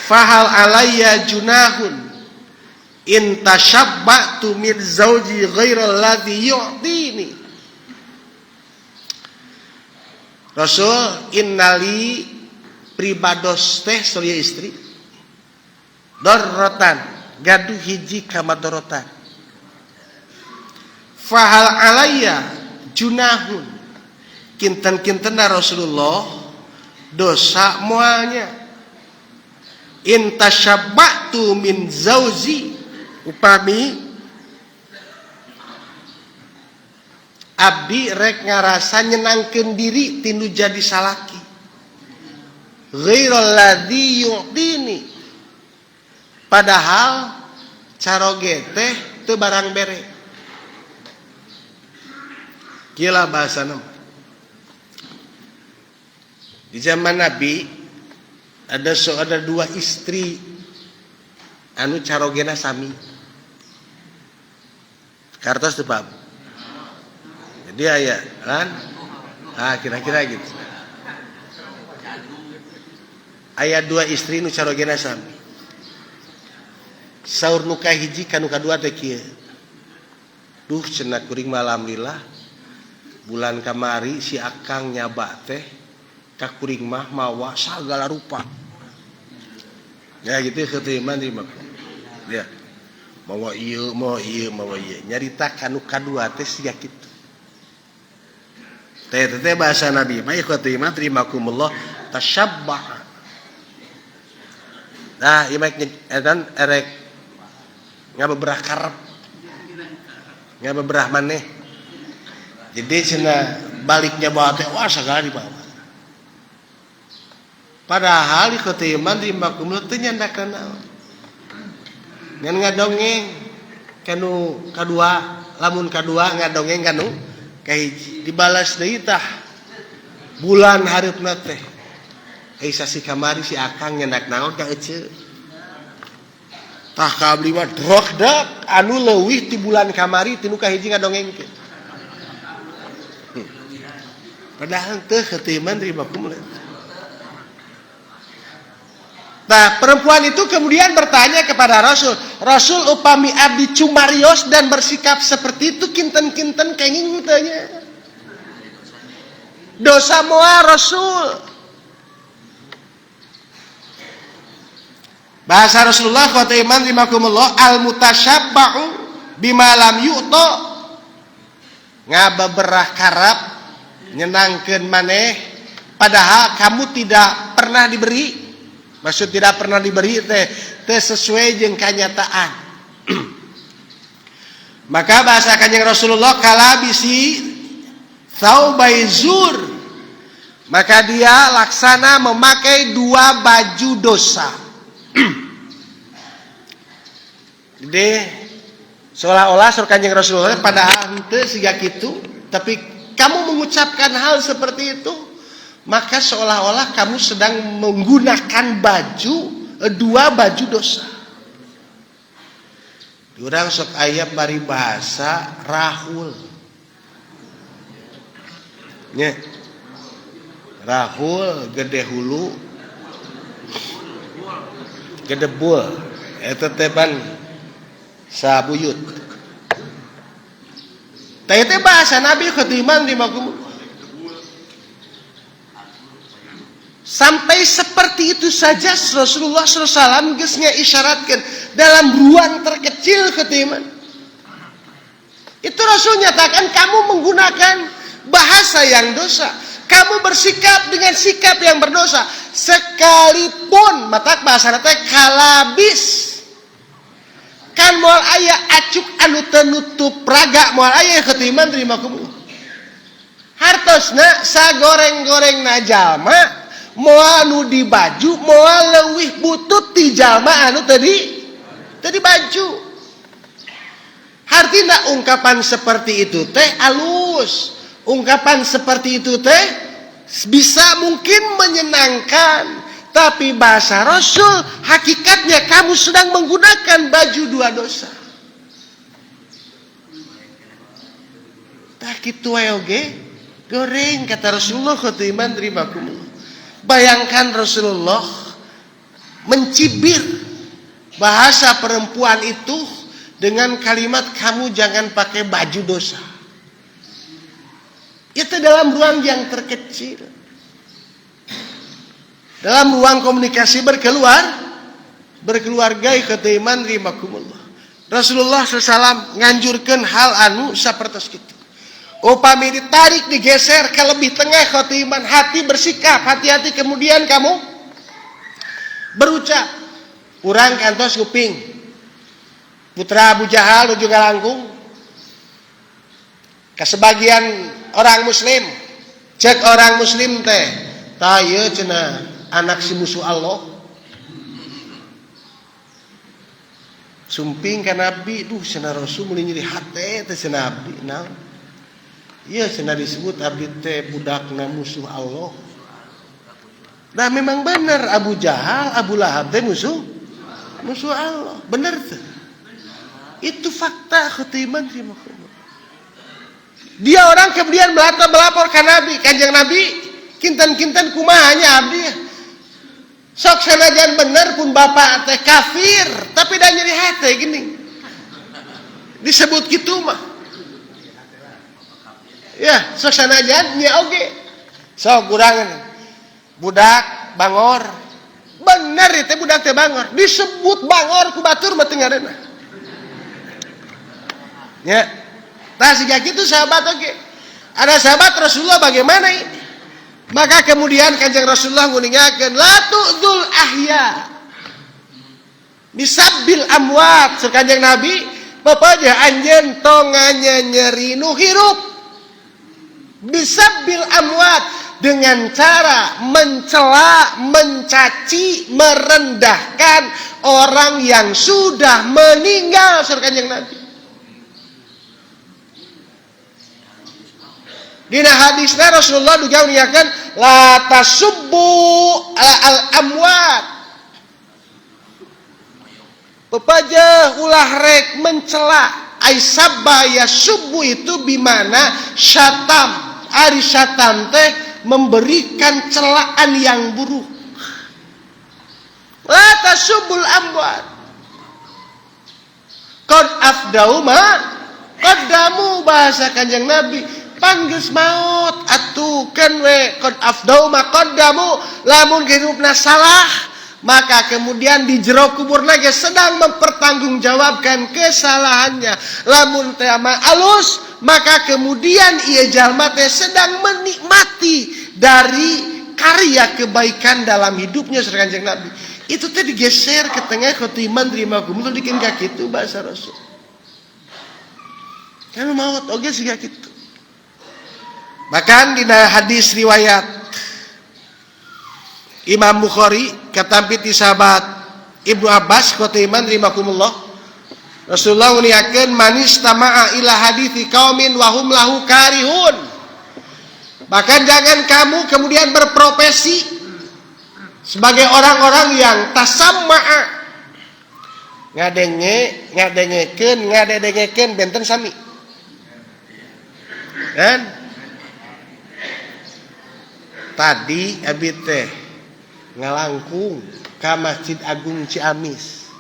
fahal alayya junahun in tasyabbatu min zauji ghairal ladzi yu'tini? Rasul, innali, pribados teh surya istri, dorrotan, gaduh hiji kamadorotan, fahal alayya junahun, kinten-kinten Rasulullah dosa moalnya, in tasyabbatu min zauji, upami abdi rek ngarasa nyenangkeun diri tinu jadi salaki, ghairal ladzi yu'tini, padahal caroge teh teu barang bere. Gila bahasana. Di zaman Nabi ada dua istri anu carogena sami. Kartos teu, Pak? Jadi aya kan? Ah, kira-kira gitu. Aya dua istri nu carogena sami. Saur nu kahiji ka nu kadua teh kieu. Duh, cenah, kuring mah alhamdulillah bulan kamari si akang nyaba teh ka kuring mah mawa sagala rupa. Ya gitu keterimaan terima. Ya. Mawa ieu, mawa ieu, mawa ieu. Nyarita ka nu kadua teh siga kitu. Teh teh bahasa Nabi mah, ikhwati iman trimakumullah, tasyabbah. Nah, ieu mah edan erek ngabeberah karep. Ngabeberah maneh. Jadi cenah baliknya bawa teh wah sagala dibawa. Padahal ikhwati iman trimakumullah teu nyandakeun naon. Ngan ngadongeng kanu kadua, lamun kadua ngadongeng kanu kahiji, dibalas deui tah bulan hareupna teh, eh, sasi kamari si akang nyandak naon ka eceu? Tah, ka abdi mah drok anu leuwih ti bulan kamari tinu kahiji ngadongengkeun. Padahal teu ketiman ribakum. Nah, perempuan itu kemudian bertanya kepada Rasul, Rasul, upami abdi cumarios dan bersikap seperti itu, kinten-kinten kenging teu nya? Dosa moal, Rasul? Bahasa Rasulullah, kata iman rimakumullah, al mutasyabba'u bima lam yu'ta, ngabeberah karep nyenangkeun maneh padahal kamu tidak pernah diberi. Maksud tidak pernah diberi teh teh sesuai jeung kanyataan. Maka bahasa Kanjeng Rasulullah, kalabisi thaubaizur, maka dia laksana memakai dua baju dosa. Jadi seolah-olah saur Kanjeng Rasulullah, padahal henteu siga kitu, tapi kamu mengucapkan hal seperti itu, maka seolah-olah kamu sedang menggunakan baju dua baju dosa. Urang sok aya paribasa rahul. Nya. Rahul gede hulu gede bul eta teh pan sabuyut. Tah teh bahasa Nabi khatiman rimakum. Sampai seperti itu saja Rasulullah SAW geus ngaisyaratkeun dalam ruang terkecil khatiman. Itu Rasul nyatakan kamu menggunakan bahasa yang dosa. Kamu bersikap dengan sikap yang berdosa. Sekalipun matak bahasa teh kalabis. Kan moal aya acuk anu teu nutup raga moal aya khatiman rimakum. Hartosna sagoreng-gorengna jalma moal nu di baju moal leuwih butut ti jalma anu tadi baju. Hartina ungkapan seperti itu teh alus. Ungkapan seperti itu teh bisa mungkin menyenangkan, tapi bahasa Rasul hakikatnya kamu sedang menggunakan baju dua dosa. Tah kitu wae oge goreng kata Rasulullah khatiman rimakumullah. Bayangkan Rasulullah mencibir bahasa perempuan itu dengan kalimat kamu jangan pakai baju dosa. Itu dalam ruang yang terkecil. Dalam ruang komunikasi berkeluarga khatiman rimakumullah. Rasulullah SAW nganjurkan hal anu sapertos kitu. Upami ditarik digeser ke lebih tengah khatiman, hati bersikap hati-hati kemudian kamu berucap. Urang kantos kuping. Putra Abu Jahal nuju ngalangkung ke sebagian orang muslim, cek orang muslim teh tah ieu cenah anak si musuh Allah. Sumping ka Nabi, duh cenah Rasul meuli nyeri hate teh cenah abdi naon. Ieu cenah disebut abdi teh budakna musuh Allah. Nah memang bener Abu Jahal, Abu Lahab teh musuh Allah, bener teh. Itu fakta khatiman rimakumullah. Dia orang kemudian melapor ke Nabi, Kanjeng Nabi, kinten-kinten kumahanya abdi. Sok sanajan bener pun bapak teh kafir, tapi dah nyeri hati gini. Disebut gitu mah. Ya, sok sanajan nya oge. Sok kurangan budak bangor. Bener itu budak teh bangor, disebut bangor ku batur mah teu ngareunah. Ya. Nah, sejak itu sahabat oke. Ada sahabat Rasulullah bagaimana ini? Maka kemudian Kanjeng Rasulullah nguningakeun la tu'dzul ahya bisabbil amwat. Sur Kanjeng Nabi bapaja anjeun tong nyeri nu hirup bisabbil amwat dengan cara mencela, mencaci, merendahkan orang yang sudah meninggal. Sur Kanjeng Nabi. Dina hadisna Rasulullah juga menyatakan la tasubbu al amwat. Pepaja ulah rek mencela, ai sabba yasubbu itu bimana syatam. Ari syatam teh memberikan celaan yang buruk. La tasubbul amwat. Qad afdau ma qaddamu, bahasa Kanjeng Nabi. Panggeus maut atuh keun we qad afdau ma qaddamu, lamun hirupna salah maka kemudian di jero kuburna ge sedang mempertanggungjawabkan kesalahannya. Lamun teh mah alus maka kemudian ieu jalma teh sedang menikmati dari karya kebaikan dalam hidupnya. Sareng Kanjeng Nabi itu teh digeser ke tengah khotiman rimakum dikin ka kitu bahasa Rasul. Kan maut oge siga kitu. Bahkan dina hadis riwayat Imam Bukhari katampi ti sahabat Ibnu Abbas khotiman rimakumullah, Rasulullah nguniakeun manis tama'a ila hadithi qaumin wa hum lahu karihun. Bahkan jangan kamu kemudian berprofesi Sebagai orang-orang yang tasamma'a, ngadenge, ngadengekeun, ngadedengekeun benten sami. Kan? Tadi abi teh ngalangkung ka Masjid Agung Ciamis.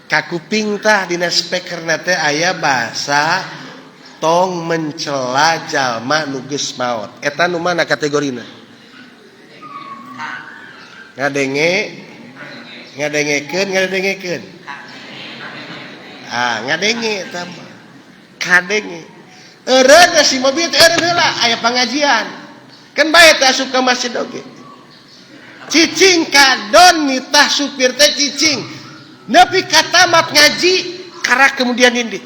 Kakuping tah dina speakerna teh aya bahasa tong mencela jalma nu geus maot. Eta nu mana kategorina? Ngadenge, ngadengekeun, ngadengekeun. Ah, ngadenge eta mah. Kadenge. Eureun si mobil teh eureun heula aya pangajian. Kan bae teh asup ka masjid oge. Cicing kadon nitah supir teh cicing. Nepi ka tamat ngaji karak kemudian indit.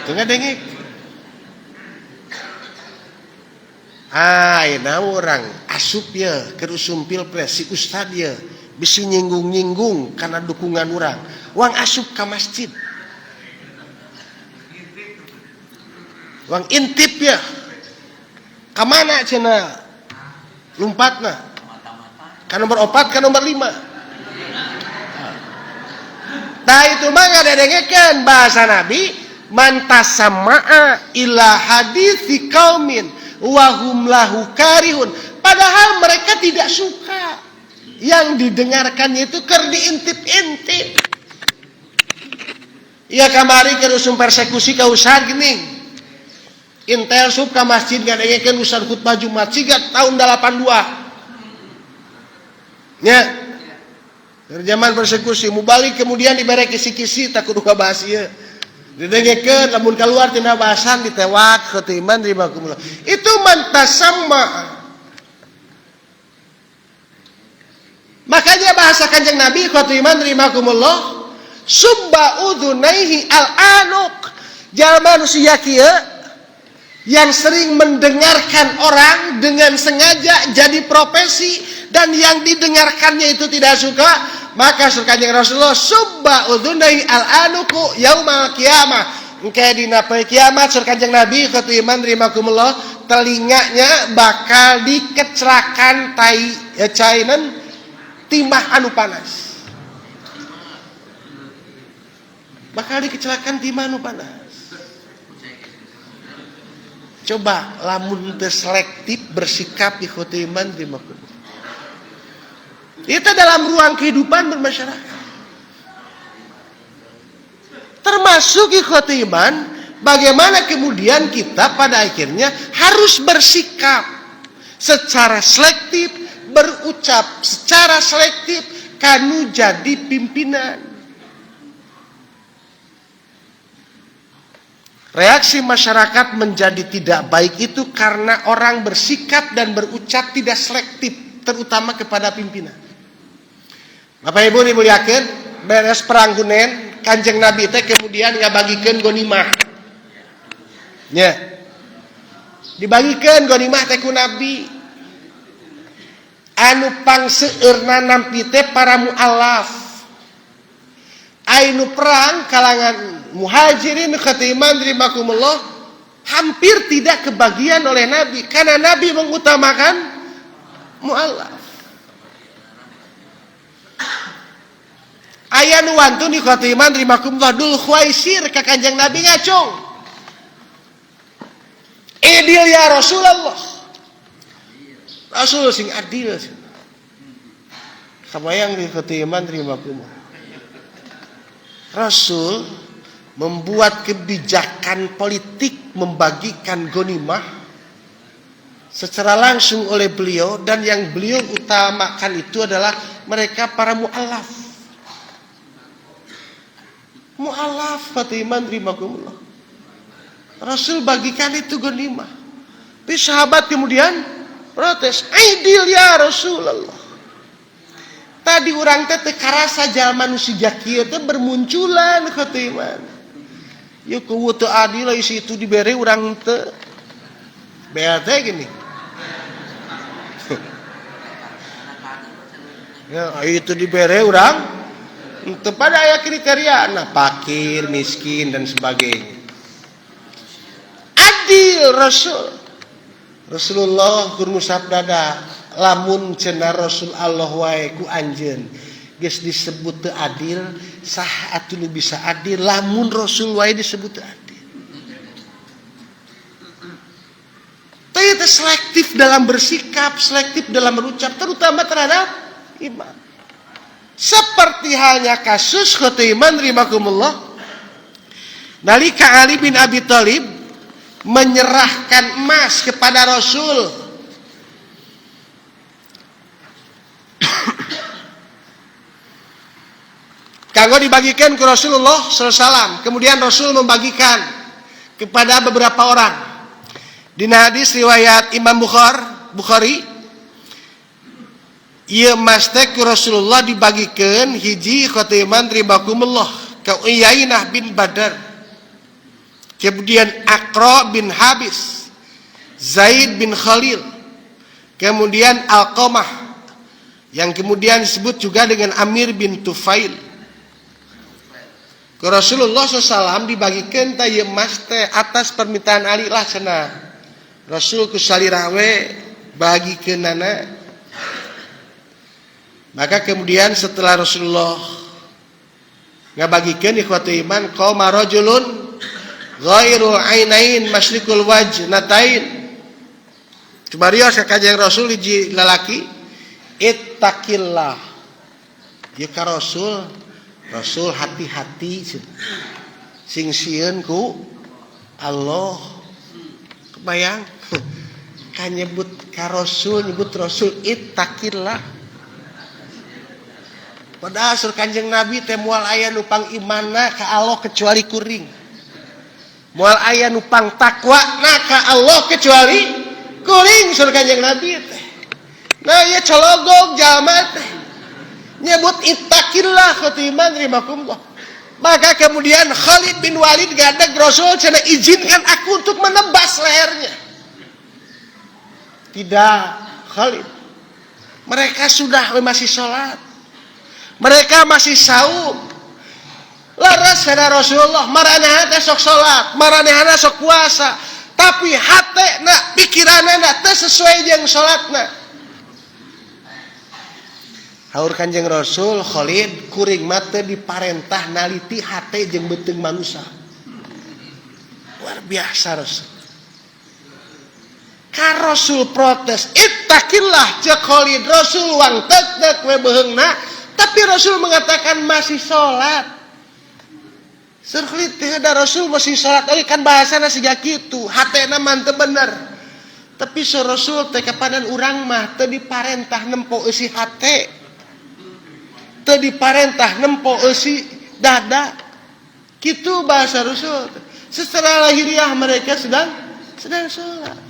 Teu ngadenge. Ah, ayeuna urang asup ye keur usum pilpres si ustad ye bisi nyinggung-nyinggung kana dukungan urang. Wang asup ka masjid. Wang intip ya. Ka mana cenah lumpatna? Ka nomor 4 ka nomor 5. Tah itu mah ngadedengekeun bahasa Nabi man tasamma'a ila hadithi qaumin wa hum lahu karihun. Padahal mereka tidak suka yang didengarkannya itu keur diintip-intip. Ya kamari keur usum persekusi ka ustad geuning. Intel sup ka masjid ngadengekeun ustad khutbah Jumat siga tahun 82. Nya. Zaman persekusi mubalik kemudian dibere kisi-kisi tak kudu ngabahas ieu. Didengekeun lamun keluar tina bahasan ditewak khatiman ribakumullah. Itu mantasamma. Makanya bahasa Kanjeng Nabi khatiman ribakumullah subba udhunaihi al-anuq. Jalma nu sia kieu yang sering mendengarkan orang dengan sengaja jadi profesi dan yang didengarkannya itu tidak suka, maka surga Kanjeng Rasulullah subba udhunai al-anuku yaumal qiyamah. Engke dina poe kiamat surga Kanjeng Nabi khatiman rimakumullah telinganya bakal dikecelakan tai cainan timah anu panas. Bakal dikecelakan timah anu panas. Coba lamun teu selektif bersikap ikhtiman rimakumullah. Itu dalam ruang kehidupan bermasyarakat. Termasuk ikhwati iman, bagaimana kemudian kita pada akhirnya harus bersikap secara selektif, berucap secara selektif, kanu jadi pimpinan. Reaksi masyarakat menjadi tidak baik itu karena orang bersikap dan berucap tidak selektif, terutama kepada pimpinan. Bapak Ibu dimuliakeun, beres perang Hunain, Kanjeng Nabi teh kemudian ngabagikeun gonimah. Nya. Dibagikeun gonimah teh ku Nabi. Anu pangseueurna nampi teh para mualaf. Ainu perang kalangan muhajirin khatiman rimakumullah hampir tidak kebagian oleh Nabi karena Nabi mengutamakan mualaf. Aya nu wantun di khatiman rimakumullah dul khuwaisir ka Kanjeng Nabi ngacung. Idil ya Rasulullah. Rasul sing adil. Kabayang di khatiman rimakumullah. Rasul membuat kebijakan politik membagikan gonimah secara langsung oleh beliau, dan yang beliau utamakan itu adalah mereka para mualaf. Mualaf fatiman rimakumullah. Rasul bagikan itu gonimah. Tapi sahabat kemudian protes, "Aidil ya Rasulullah." Tadi urang teh teu karasa jalma nu siga kieu teh bermunculan khatiman. Yeuh kuwu teu adil isi itu dibere urang teu. BLT gini. Ya itu dibere urang teu pada aya kriteria nah fakir, miskin dan sebagainya. Adil Rasul. Rasulullah keur ngusap dada, Lamun cenah Rasul Allah wae ku anjeun geus disebut teu adil, sah atuh nu bisa adil lamun Rasul wae disebut teu adil. Teu selektif dalam bersikap, selektif dalam berucap, terutama terhadap iman. Seperti halnya kasus khotiman rimakumullah. Nalika Ali bin Abi Thalib menyerahkan emas kepada Rasul, kanggo dibagikan ke Rasulullah sallallahu alaihi wasallam. Kemudian Rasul membagikan kepada beberapa orang. Dina hadis riwayat Imam Bukhari, ieu emas teh ku Rasulullah dibagikeun hiji khotiman ribakumullah ka Uyainah bin Badar, kemudian Aqra bin Habis, Zaid bin Khalil, kemudian Alqamah yang kemudian disebut juga dengan Amir bin Tufail. Ke Rasulullah SAW dibagikan teh ieu emas teh atas permintaan Ali lah cenah. Rasul ku salirawe bagikeunana. Maka kemudian setelah Rasulullah ngabagikeun ikhwatu iman, qama rajulun ghairu ainain masyrikul wajnatain. Cumarios ka Kanjeng Rasul hiji lalaki, ittaqillah. Ieu ka Rasul, Rasul hati-hati sing sieun ku Allah. Kebayang kan nyebut ka Rasul, nyebut Rasul ittaqillah. Padahal sur Kanjeng Nabi teh moal aya nu pang imanna ka Allah kecuali kuring. Moal aya nu pang takwana ka Allah kecuali kuring sur Kanjeng Nabi teh. Nah ieu cologog jalma teh nyebut ittaqillah khatiman rimakumullah. Maka kemudian Khalid bin Walid gadeg Rasul cenah izinkan aku untuk menebas lehernya. Tidak, Khalid. Mereka sudah masih sholat. Mereka masih saum. Leres cenah Rasulullah, maranehna teh sok sholat, maranehna sok puasa, tapi hatena, pikiranna teu sesuai jeung sholatna. Haur Kanjeng Rasul Khalid kuring mah teu diparentah naliti hate jeung beuteung manusia. Luar biasa Rasul. Ka Rasul protes, ittaqillah ceuk Khalid, Rasul wang tek-tek we beheungna, tapi Rasul mengatakan masih sholat. Sur Khalid teh ada Rasul masih sholat, oke kan bahasana siga kitu, hatena mah teu bener. Tapi sur Rasul teh kapanan urang mah teu diparentah nempo eusi hate. Teu diparentah nempo eusi dada. Kitu bahasa Rasul. Secara lahiriah mereka sedang sholat.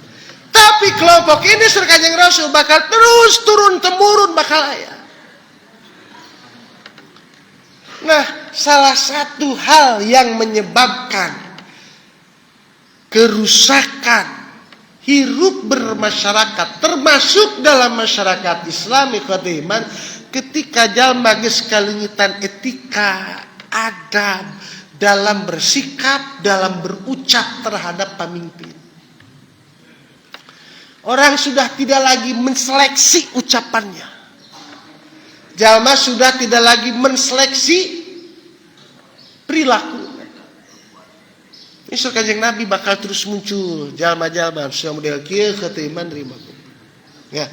Tapi kelompok ini sur Kanjeng Rasul bakal terus turun temurun bakal aya. Nah, salah satu hal yang menyebabkan kerusakan hirup bermasyarakat termasuk dalam masyarakat Islam ikhwat iman, ketika jalma geus kaleungitan etika, adab dalam bersikap, dalam berucap terhadap pemimpin. Orang sudah tidak lagi menseleksi ucapannya. Jalma sudah tidak lagi menseleksi perilaku. Ini sur Kanjeng Nabi bakal terus muncul jalma-jalma sudah model kieu kitu iman terima. Ya.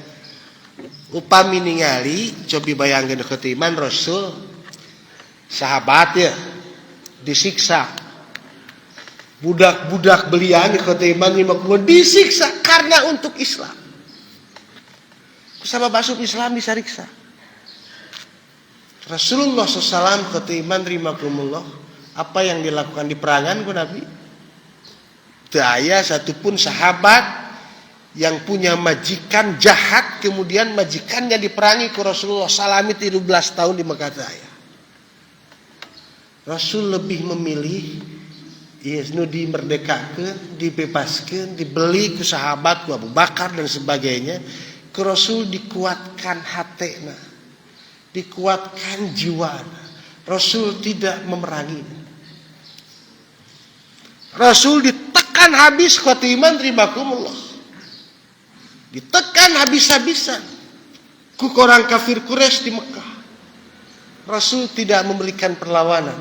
Upami ningali cobi bayangkeun kitu iman Rasul sahabat ya disiksa. Budak-budak belian kitu iman disiksa karena untuk Islam. Kusabab asup Islam disariksa. Rasulullah SAW ketiman rimakumullah, apa yang dilakukan di perangan ku Nabi? Teu aya satupun sahabat yang punya majikan jahat kemudian majikannya diperangi ku Rasulullah salami 13 tahun di Mekah teu aya. Rasul lebih memilih yes, nu dimerdekakeun, dibebaskeun, dibeli ku sahabat ku Abu Bakar dan sebagainya. Ku Rasul dikuatkan hatena, dikuatkan jiwa. Rasul tidak memerangi. Rasul ditekan habis khatiman ribakumullah. Ditekan habis-habisan. Ku orang kafir Quraisy di Mekah. Rasul tidak memberikan perlawanan,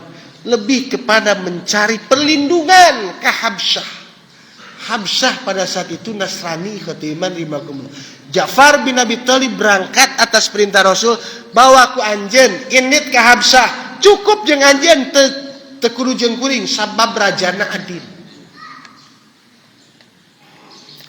lebih kepada mencari perlindungan ke Habsyah. Habsyah pada saat itu Nasrani khatiman rimakumullah. Ja'far bin Abi Thalib berangkat atas perintah Rasul, bawa ku anjeun indit ke Habsyah, cukup jeung anjeun, teu kudu jeung kuring, sabab rajana adil.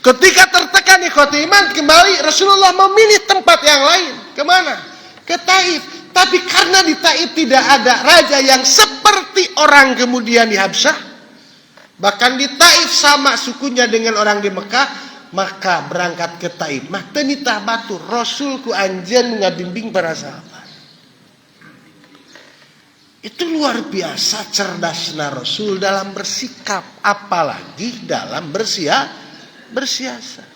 Ketika tertekan, ikhwati iman, kembali Rasulullah memilih tempat yang lain. Kemana? Ke Taif. Tapi karena di Taif tidak ada raja yang seperti orang kemudian di Habsyah, bahkan di Taif sama sukunya dengan orang di Mekah, maka berangkat ke Taif mah teu nitah batur, Rasul ku anjeun ngabimbing para sahabat. Itu luar biasa cerdasnya Rasul dalam bersikap, apalagi dalam bersiasat.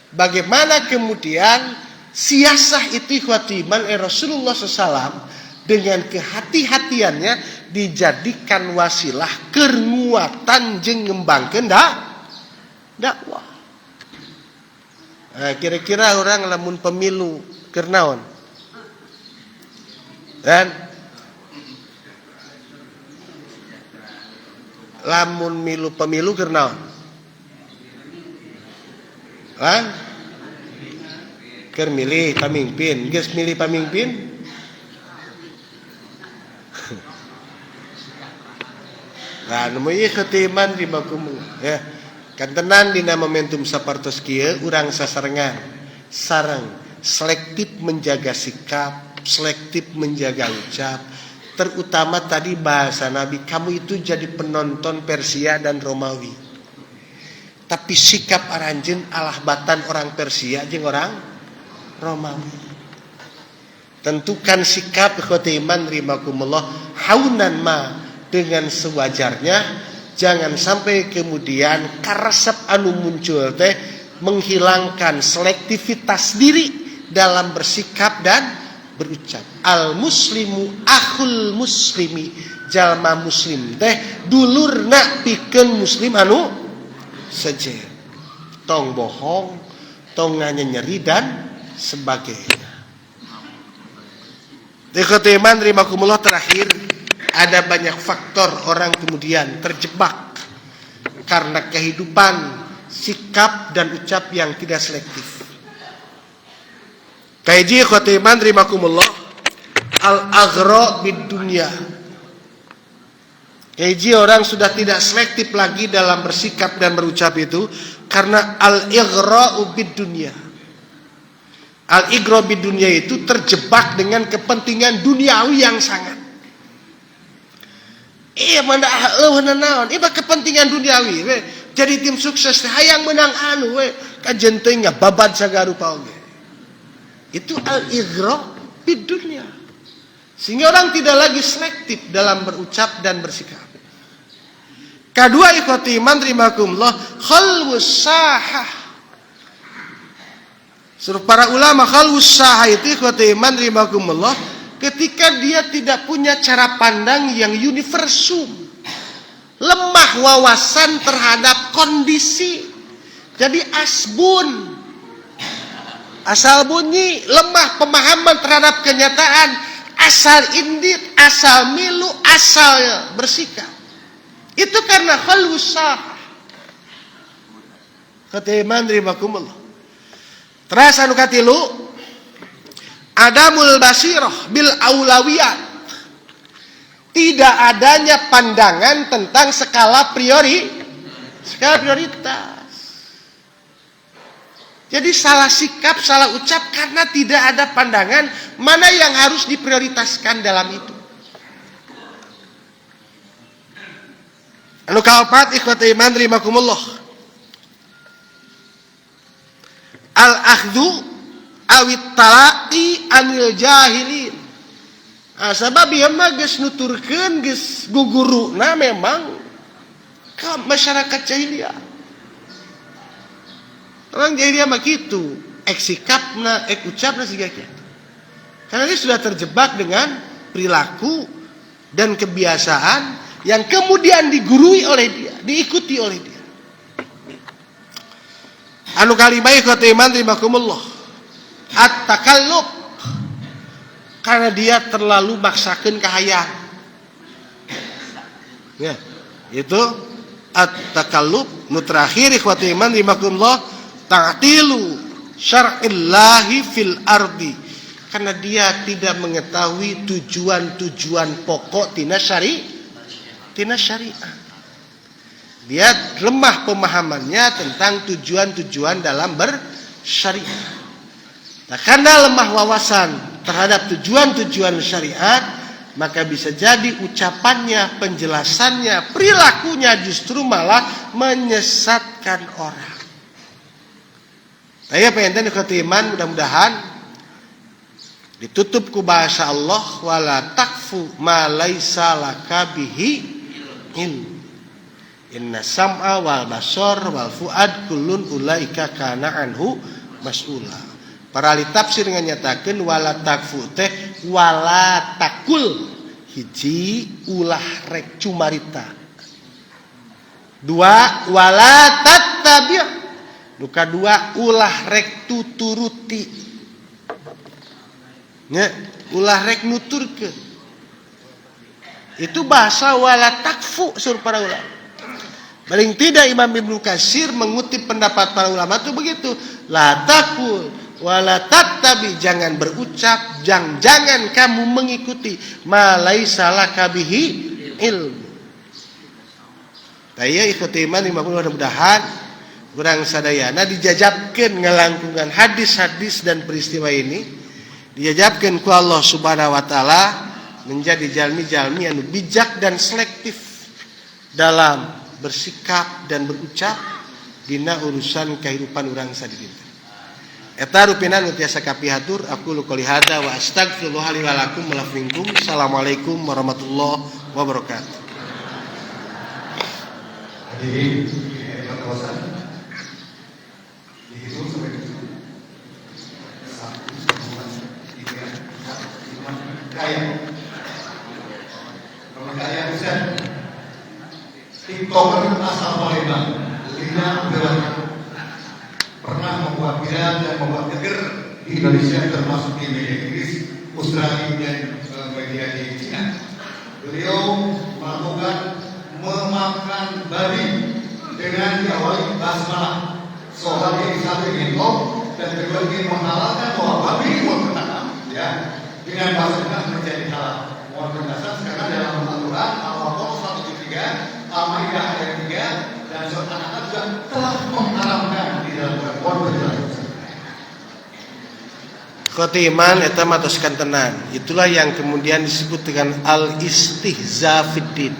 Bagaimana kemudian siasah itu, ikhwati iman, Rasulullah SAW dengan kehati-hatiannya dijadikan wasilah keur nguatan jeung ngembangkeun dakwah. Nah, kira-kira orang lamun pemilu keur naon? Dan lamun milu pemilu keur naon? Hah? Keur milih pamimpin, geus milih pamimpin? Nah, nu ieu ketiman ribakum ya. Kantenan dina momentum sapartos kieu urang sasarengan sareng selektif menjaga sikap, selektif menjaga ucap, terutama tadi bahasa Nabi, kamu itu jadi penonton Persia dan Romawi. Tapi sikap aranjeun alah batan orang Persia jeung orang Romawi. Tentukan sikap, ikhwati iman rimakumullah, haunan ma, dengan sewajarnya, jangan sampai kemudian karesep anu muncul teh menghilangkan selektivitas diri dalam bersikap dan berucap. Al muslimu akhul muslimi, jalma muslim teh dulurna pikeun muslim anu sejen. Tong bohong, tong nyeri dan sebagainya. Ikhwati iman rimakumullah, terakhir ada banyak faktor orang kemudian terjebak karena kehidupan sikap dan ucap yang tidak selektif. Kaiji, ikhwati iman rimakumullah, al-aghra bid dunya. Kaiji, orang sudah tidak selektif lagi dalam bersikap dan berucap itu karena al-ighra'u bid dunya. Al-ighra bid dunya itu terjebak dengan kepentingan duniawi yang sangat. Iya, mana eueuh naon? Ieu kepentingan duniawi we. Jadi tim sukses teh hayang menang anu we, kajen teuing babad sagarupa oge. Itu al-ighra bid dunya. Sehingga orang tidak lagi selektif dalam berucap dan bersikap. Kedua, ikhwati iman rimakumullah, khalwus sahah. Suruh para ulama, khalwus sahah itu, ikhwati iman rimakumullah, ketika dia tidak punya cara pandang yang universum, lemah wawasan terhadap kondisi, jadi asbun, asal bunyi, lemah pemahaman terhadap kenyataan, asal indit, asal milu, asal bersikap. Itu karena khalwus sahah. Ketiman rimakumullah. Terus anu katilu, adamul basirah bil aulawiyat. Tidak adanya pandangan tentang skala prioritas. Jadi salah sikap, salah ucap karena tidak ada pandangan mana yang harus diprioritaskan dalam itu. Anu kaopat, ikhwata iman rimakumullah, al akhdhu awit talaqi anil jahilin. Ah, sabab ieu mah geus nuturkeun, geus guguruna memang ka masyarakat jahiliyah. Orang jahiliyah mah kitu, ek sikapna, ek ucapna siga kitu. Karena dia sudah terjebak dengan perilaku dan kebiasaan yang kemudian digurui oleh dia, diikuti oleh dia. Anu kalima, ikhwata iman rimakumullah, at-takallub. Karena dia terlalu maksakeun kahayang. Ya, itu at-takallub. Nu terakhir, ikhwati iman rahimakumullah, ta'tilu syar'illahi fil ardi, karena dia tidak mengetahui tujuan-tujuan pokok tina syariah. Dia lemah pemahamannya tentang tujuan-tujuan dalam bersyariah. Nah, karena lemah wawasan terhadap tujuan-tujuan syariat, maka bisa jadi ucapannya, penjelasannya, perilakunya justru malah menyesatkan orang. Saya pengen iman, mudah-mudahan ditutup ku bahasa Allah, wala taqfu ma laisa laka bihi ilm inna sam'a wal basar wal fuad kullun ulaika kana anhu mas'ula. Para ahli tafsir nyatakeun wala taqfu teh wala taqul, hiji, ulah rek cumarita, dua, wala tattabi', nu kadua, ulah rek tuturuti nya, ulah rek nuturkeun. Itu bahasa wala taqfu sur para ulama. Paling tidak Imam Ibnu Katsir mengutip pendapat para ulama itu begitu. La taqul wala tattabi, jangan berucap, jangan jangan kamu mengikuti ma laisa laka bihi ilmu. Taya ikuti iman mudah-mudahan kurang sadayana dijajabkeun ngalangkungan hadis-hadis dan peristiwa ini, dijajabkeun ku Allah Subhanahu wa taala menjadi jalmi-jalmi yang bijak dan selektif dalam bersikap dan berucap dina urusan kehidupan urang sadidinten. Eta rupina nu tiasa kapihatur. Aqulu qouli hadza wa astaghfirullah li wa lakum wa minkum. Assalamualaikum warahmatullahi wabarakatuh. Hadirin kawasan dihitung sampai tujuh. Satu, dua, tiga, empat, lima, kaya. Kalau kaya bisa TikToker asal Palembang, Lina Dewanti, pernah membuat viral dan membuat geger di Indonesia, termasuk di media Inggris, Australia, dan media di Cina. Beliau melakukan memakan babi dengan diawali basmalah. Seolah ini satu ingin top dan kedua ingin menghalalkan bahwa babi itu tanam, ya, dengan bahasa menjadi halal. Mohon penjelasan sekarang dalam Al-Quran Al-Baqarah 173, Al-Maidah ayat 3, dan surat An-An'am juga telah mengharamkan di dalam Quran. Mohon penjelasan. Khotiman eta mah tos kantenan. Itulah yang kemudian disebut dengan al-istihza fiddin.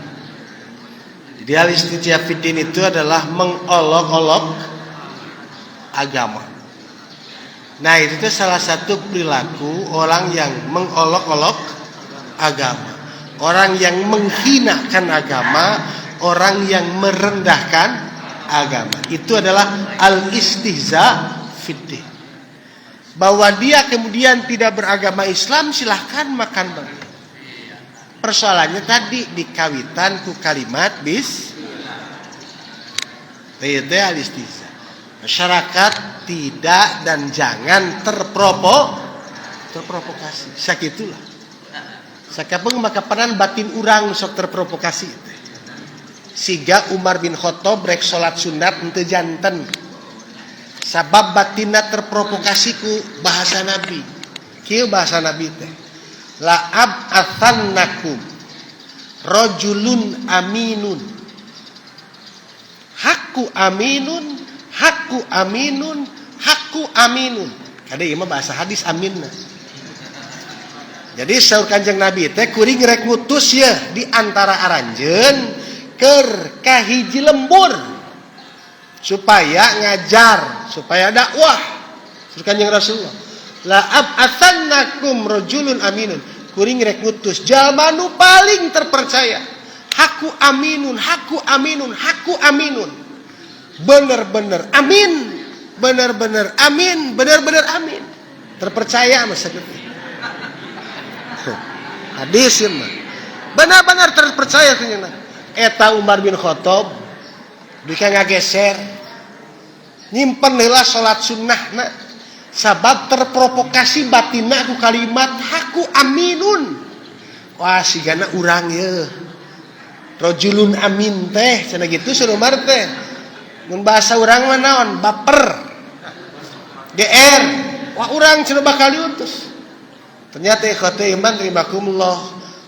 Jadi al-istihza fiddin itu adalah mengolok-olok agama. Nah, itu tuh salah satu perilaku orang yang mengolok-olok agama. Orang yang menghinakan agama, orang yang merendahkan agama. Itu adalah al-istihza fiddin. Bahwa dia kemudian tidak beragama Islam, silahkan makan babi. Persoalannya tadi dikawitan ku kalimat bis itu al-istihza. Masyarakat tidak dan jangan terprovokasi. Sakitulah. Sakapeng maka penan batin urang sok terprovokasi itu. Siga Umar bin Khattab rek salat sunat henteu janten. Sabab batinna terprovokasi ku bahasa Nabi. Kieu bahasa Nabi teh. La ab'atsannakum rajulun aminun. Hakku aminun, hakku aminun, hakku aminun. Kade ieu mah bahasa hadis aminna. Jadi saur Kanjeng Nabi teh, kuring rek ngutus ya di antara aranjeun keur kahiji lembur supaya ngajar, supaya dakwah. Saur Kanjeng Rasulullah, la ab'atsannakum rajulun aminun. Kuring rek ngutus jalma nu paling terpercaya. Haku aminun, haku aminun, haku aminun. Bener-bener amin, bener-bener amin, bener-bener amin. Terpercaya masa gitu. Hadis mah. Benar-benar terpercaya ternyata. Eta Umar bin Khattab bika ngageser nyimpen heula salat sunnahna sabab terprovokasi batinna ku kalimat hakku aminun. Hakku aminun. Wah, sigana urang ye. Rajulun amin teh cenah gitu Syekh Umar teh. Mun bahasa urang mah naon? Baper. GR. Wah, urang cenah bakal diutus. Ternyata ikhwata iman rahimakumullah,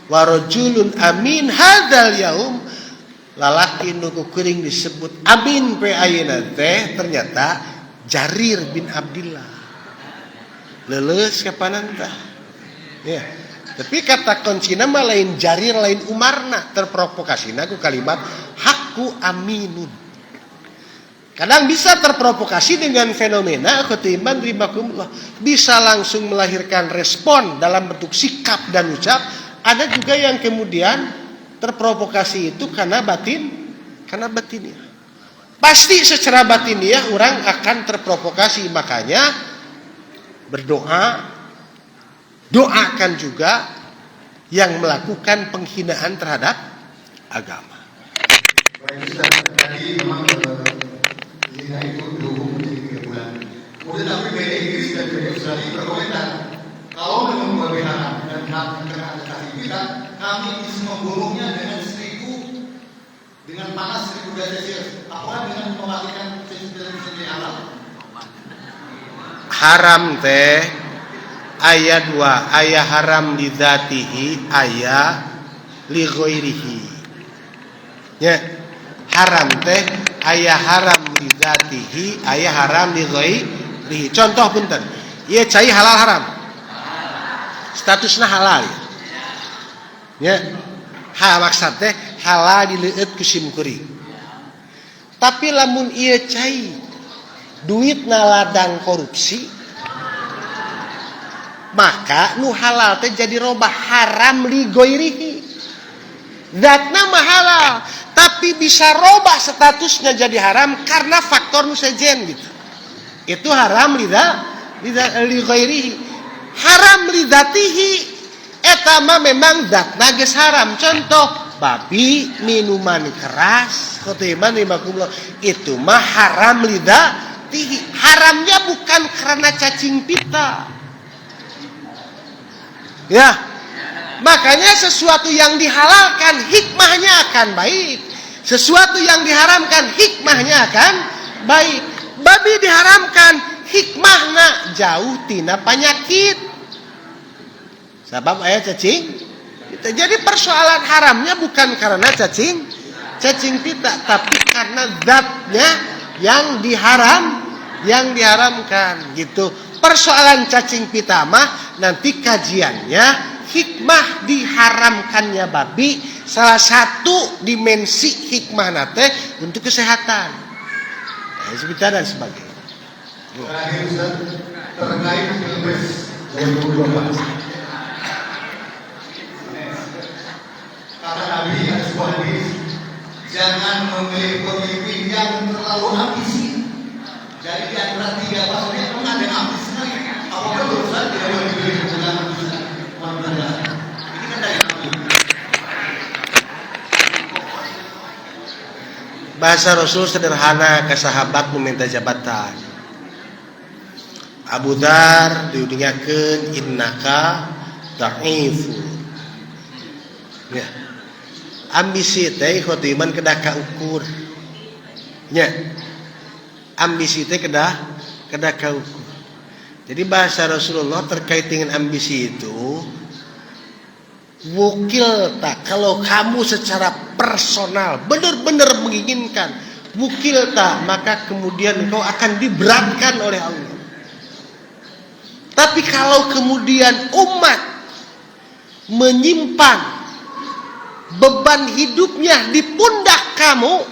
wa rajulun amin hadzal yaum, lalaki nu kuring disebut amin pe ayeuna teh ternyata Jarir bin Abdillah. Leuleus kapanan tah. Ya. Tapi kata kuncina mah lain Jarir lain Umarna, terprovokasina ku kalimat hakku aminun. Kadang bisa terprovokasi dengan fenomena ketimbang ribakumullah, bisa langsung melahirkan respon dalam bentuk sikap dan ucap. Ada juga yang kemudian terprovokasi itu karena batin, karena batinnya. Pasti secara batiniah orang akan terprovokasi, makanya berdoa, doakan juga yang melakukan penghinaan terhadap agama. Baik Ustaz, tadi memang zina itu dihukum menjadi 3 bulan. Kemudian tapi media Inggris dan media Australia berkomentar, kalau memang babi haram dan karena ada cacing pita, kami bisa membunuhnya dengan panas 1000 derajat Celcius. Apakah dengan mematikan cacing pita bisa jadi halal? Haram teh aya dua, aya haram li dzatihi, aya li ghairihi. Ya, haram teh aya haram li dzatihi, aya haram li ghairihi. Contoh punten, ieu cai halal haram? Statusna halal ya. Ya. Ha, maksud teh halal dileueut ku sim kuring. Tapi lamun ieu cai duitna ladang korupsi, maka nu halal teh jadi robah haram li ghairihi. Zatna mah halal, tapi bisa robah statusnya jadi haram karena faktor nu sejen gitu. Itu haram li ghairihi. Haram li dzatihi eta mah memang zatna geus haram. Contoh babi, minuman keras, khotiman limakumullah, itu mah haram li dzatihi. Haramnya bukan karena cacing pita. Ya. Makanya sesuatu yang dihalalkan hikmahnya akan baik. Sesuatu yang diharamkan hikmahnya akan baik. Babi diharamkan hikmahna jauh tina penyakit. Sebab aya cacing. Jadi persoalan haramnya bukan karena cacing cacing pita, tapi karena zatnya yang diharamkan gitu. Persoalan cacing pita mah nanti kajiannya hikmah diharamkannya babi, salah satu dimensi hikmah nate untuk kesehatan. Nah, dan sebagainya. Terakhir Ustaz, terkait Pilpres 2024. Kata Nabi, ada sebuah hadis, jangan memilih pemimpin yang terlalu ambisi. Jadi di antara tiga paslon ini memang ada yang ambisi sekali. Apa betul Ustaz tidak boleh dipilih bukan ambisi? Ini kan dari Nabi. Bahasa Rasul sederhana ke sahabat meminta jabatan. Abu Dzar diudingakeun innaka dha'ifu. Ya. Ambisi teh khotiman kedah kaukur. Nya. Ambisi teh kedah kedah kaukur. Jadi bahasa Rasulullah terkait dengan ambisi itu, wukil tak, kalau kamu secara personal benar-benar menginginkan wukil tak, maka kemudian engkau akan diberatkan oleh Allah. Tapi kalau kemudian umat menyimpan beban hidupnya di pundak kamu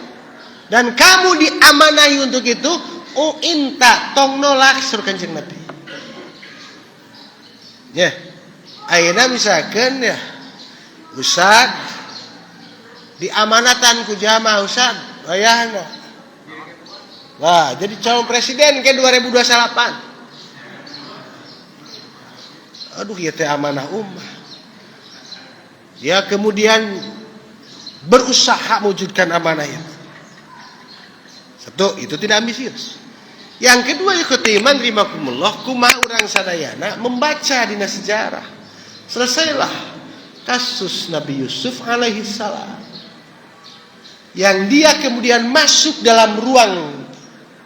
dan kamu diamanahi untuk itu, uinta, tong nolak, suruh Kanjeng Nabi. Ya, ayeuna misalkan ya Ustad diamanatan ku jamaah, Ustad wayahna. Wah, jadi calon presiden ke 2028. Aduh, ya teh amanah ummah. Dia kemudian berusaha mewujudkan amanah itu. Satu, itu tidak ambisius. Yang kedua, ikhwati iman rahimakumullah, kumaha urang sadayana membaca dina sejarah. Selesailah kasus Nabi Yusuf alaihi salam. Yang dia kemudian masuk dalam ruang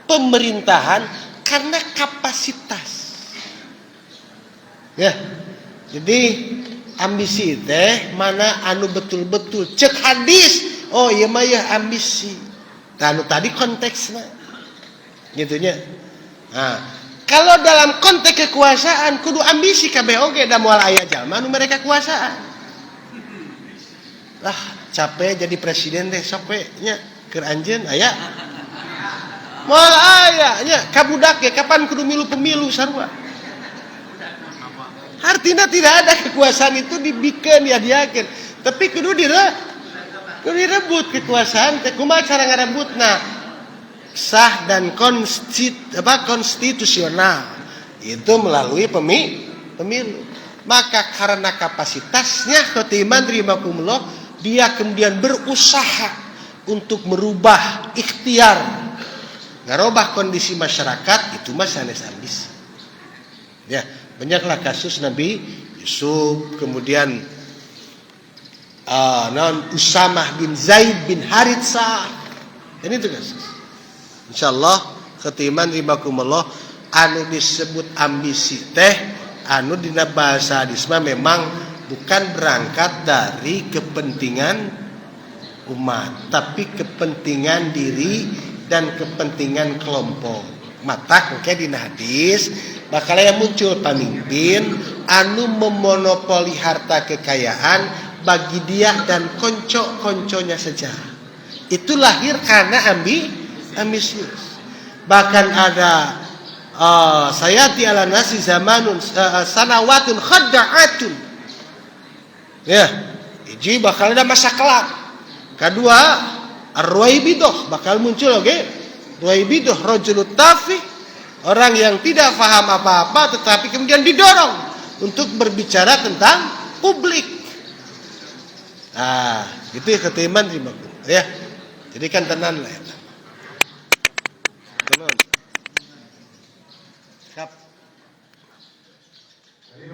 pemerintahan karena kapasitas. Ya. Jadi ambisi teh mana anu betul-betul cek hadis, oh iya mah ya ambisi. Nah, anu tadi konteksnya gitu nya. Nah, kalau dalam konteks kekuasaan kudu ambisi kabeh oge, da moal aya jalma anu mere kekuasaan. Lah, capek jadi presiden teh, sok we nya keur anjeun aya. Moal aya nya, ka budak ge kapan kudu milu pemilu sarua. Artinya tidak ada kekuasaan itu dibikin ya diakeun. Tapi kudu direbut kekuasaan teh. Kumaha cara ngarebutna? Sah dan apa, konstitusional. Itu melalui pemilu. Maka karena kapasitasnya khotiman rahimakumullah, dia kemudian berusaha untuk merubah ikhtiar, ngarobah kondisi masyarakat itu mah sanes ambisi. Ya, banyaklah kasus Nabi Yusuf, kemudian non Usamah bin Zaid bin Haritsah. Ini itu kasus. Insyaallah khatiman rahimakumullah, anu disebut ambisi teh anu dina bahasa hadis mah memang bukan berangkat dari kepentingan umat, tapi kepentingan diri dan kepentingan kelompok. Matak engke dina hadis bakal yang muncul pamimpin anu memonopoli harta kekayaan bagi dia dan konco-konconya saja. Itu lahir karena ambisius. Bahkan ada sayati ala nasi zamanun sanawatun khadda'atun. Ya, hiji bakal ada masa kelam. Kedua, ar-ruwaibidah bakal muncul, oke. Okay? Ruwaibidah rajulut tafih, orang yang tidak paham apa-apa tetapi kemudian didorong untuk berbicara tentang publik. Nah, itu ya ketiman terima ya. Jadi kan tenan lah ya. Tenan. Siap. Jadi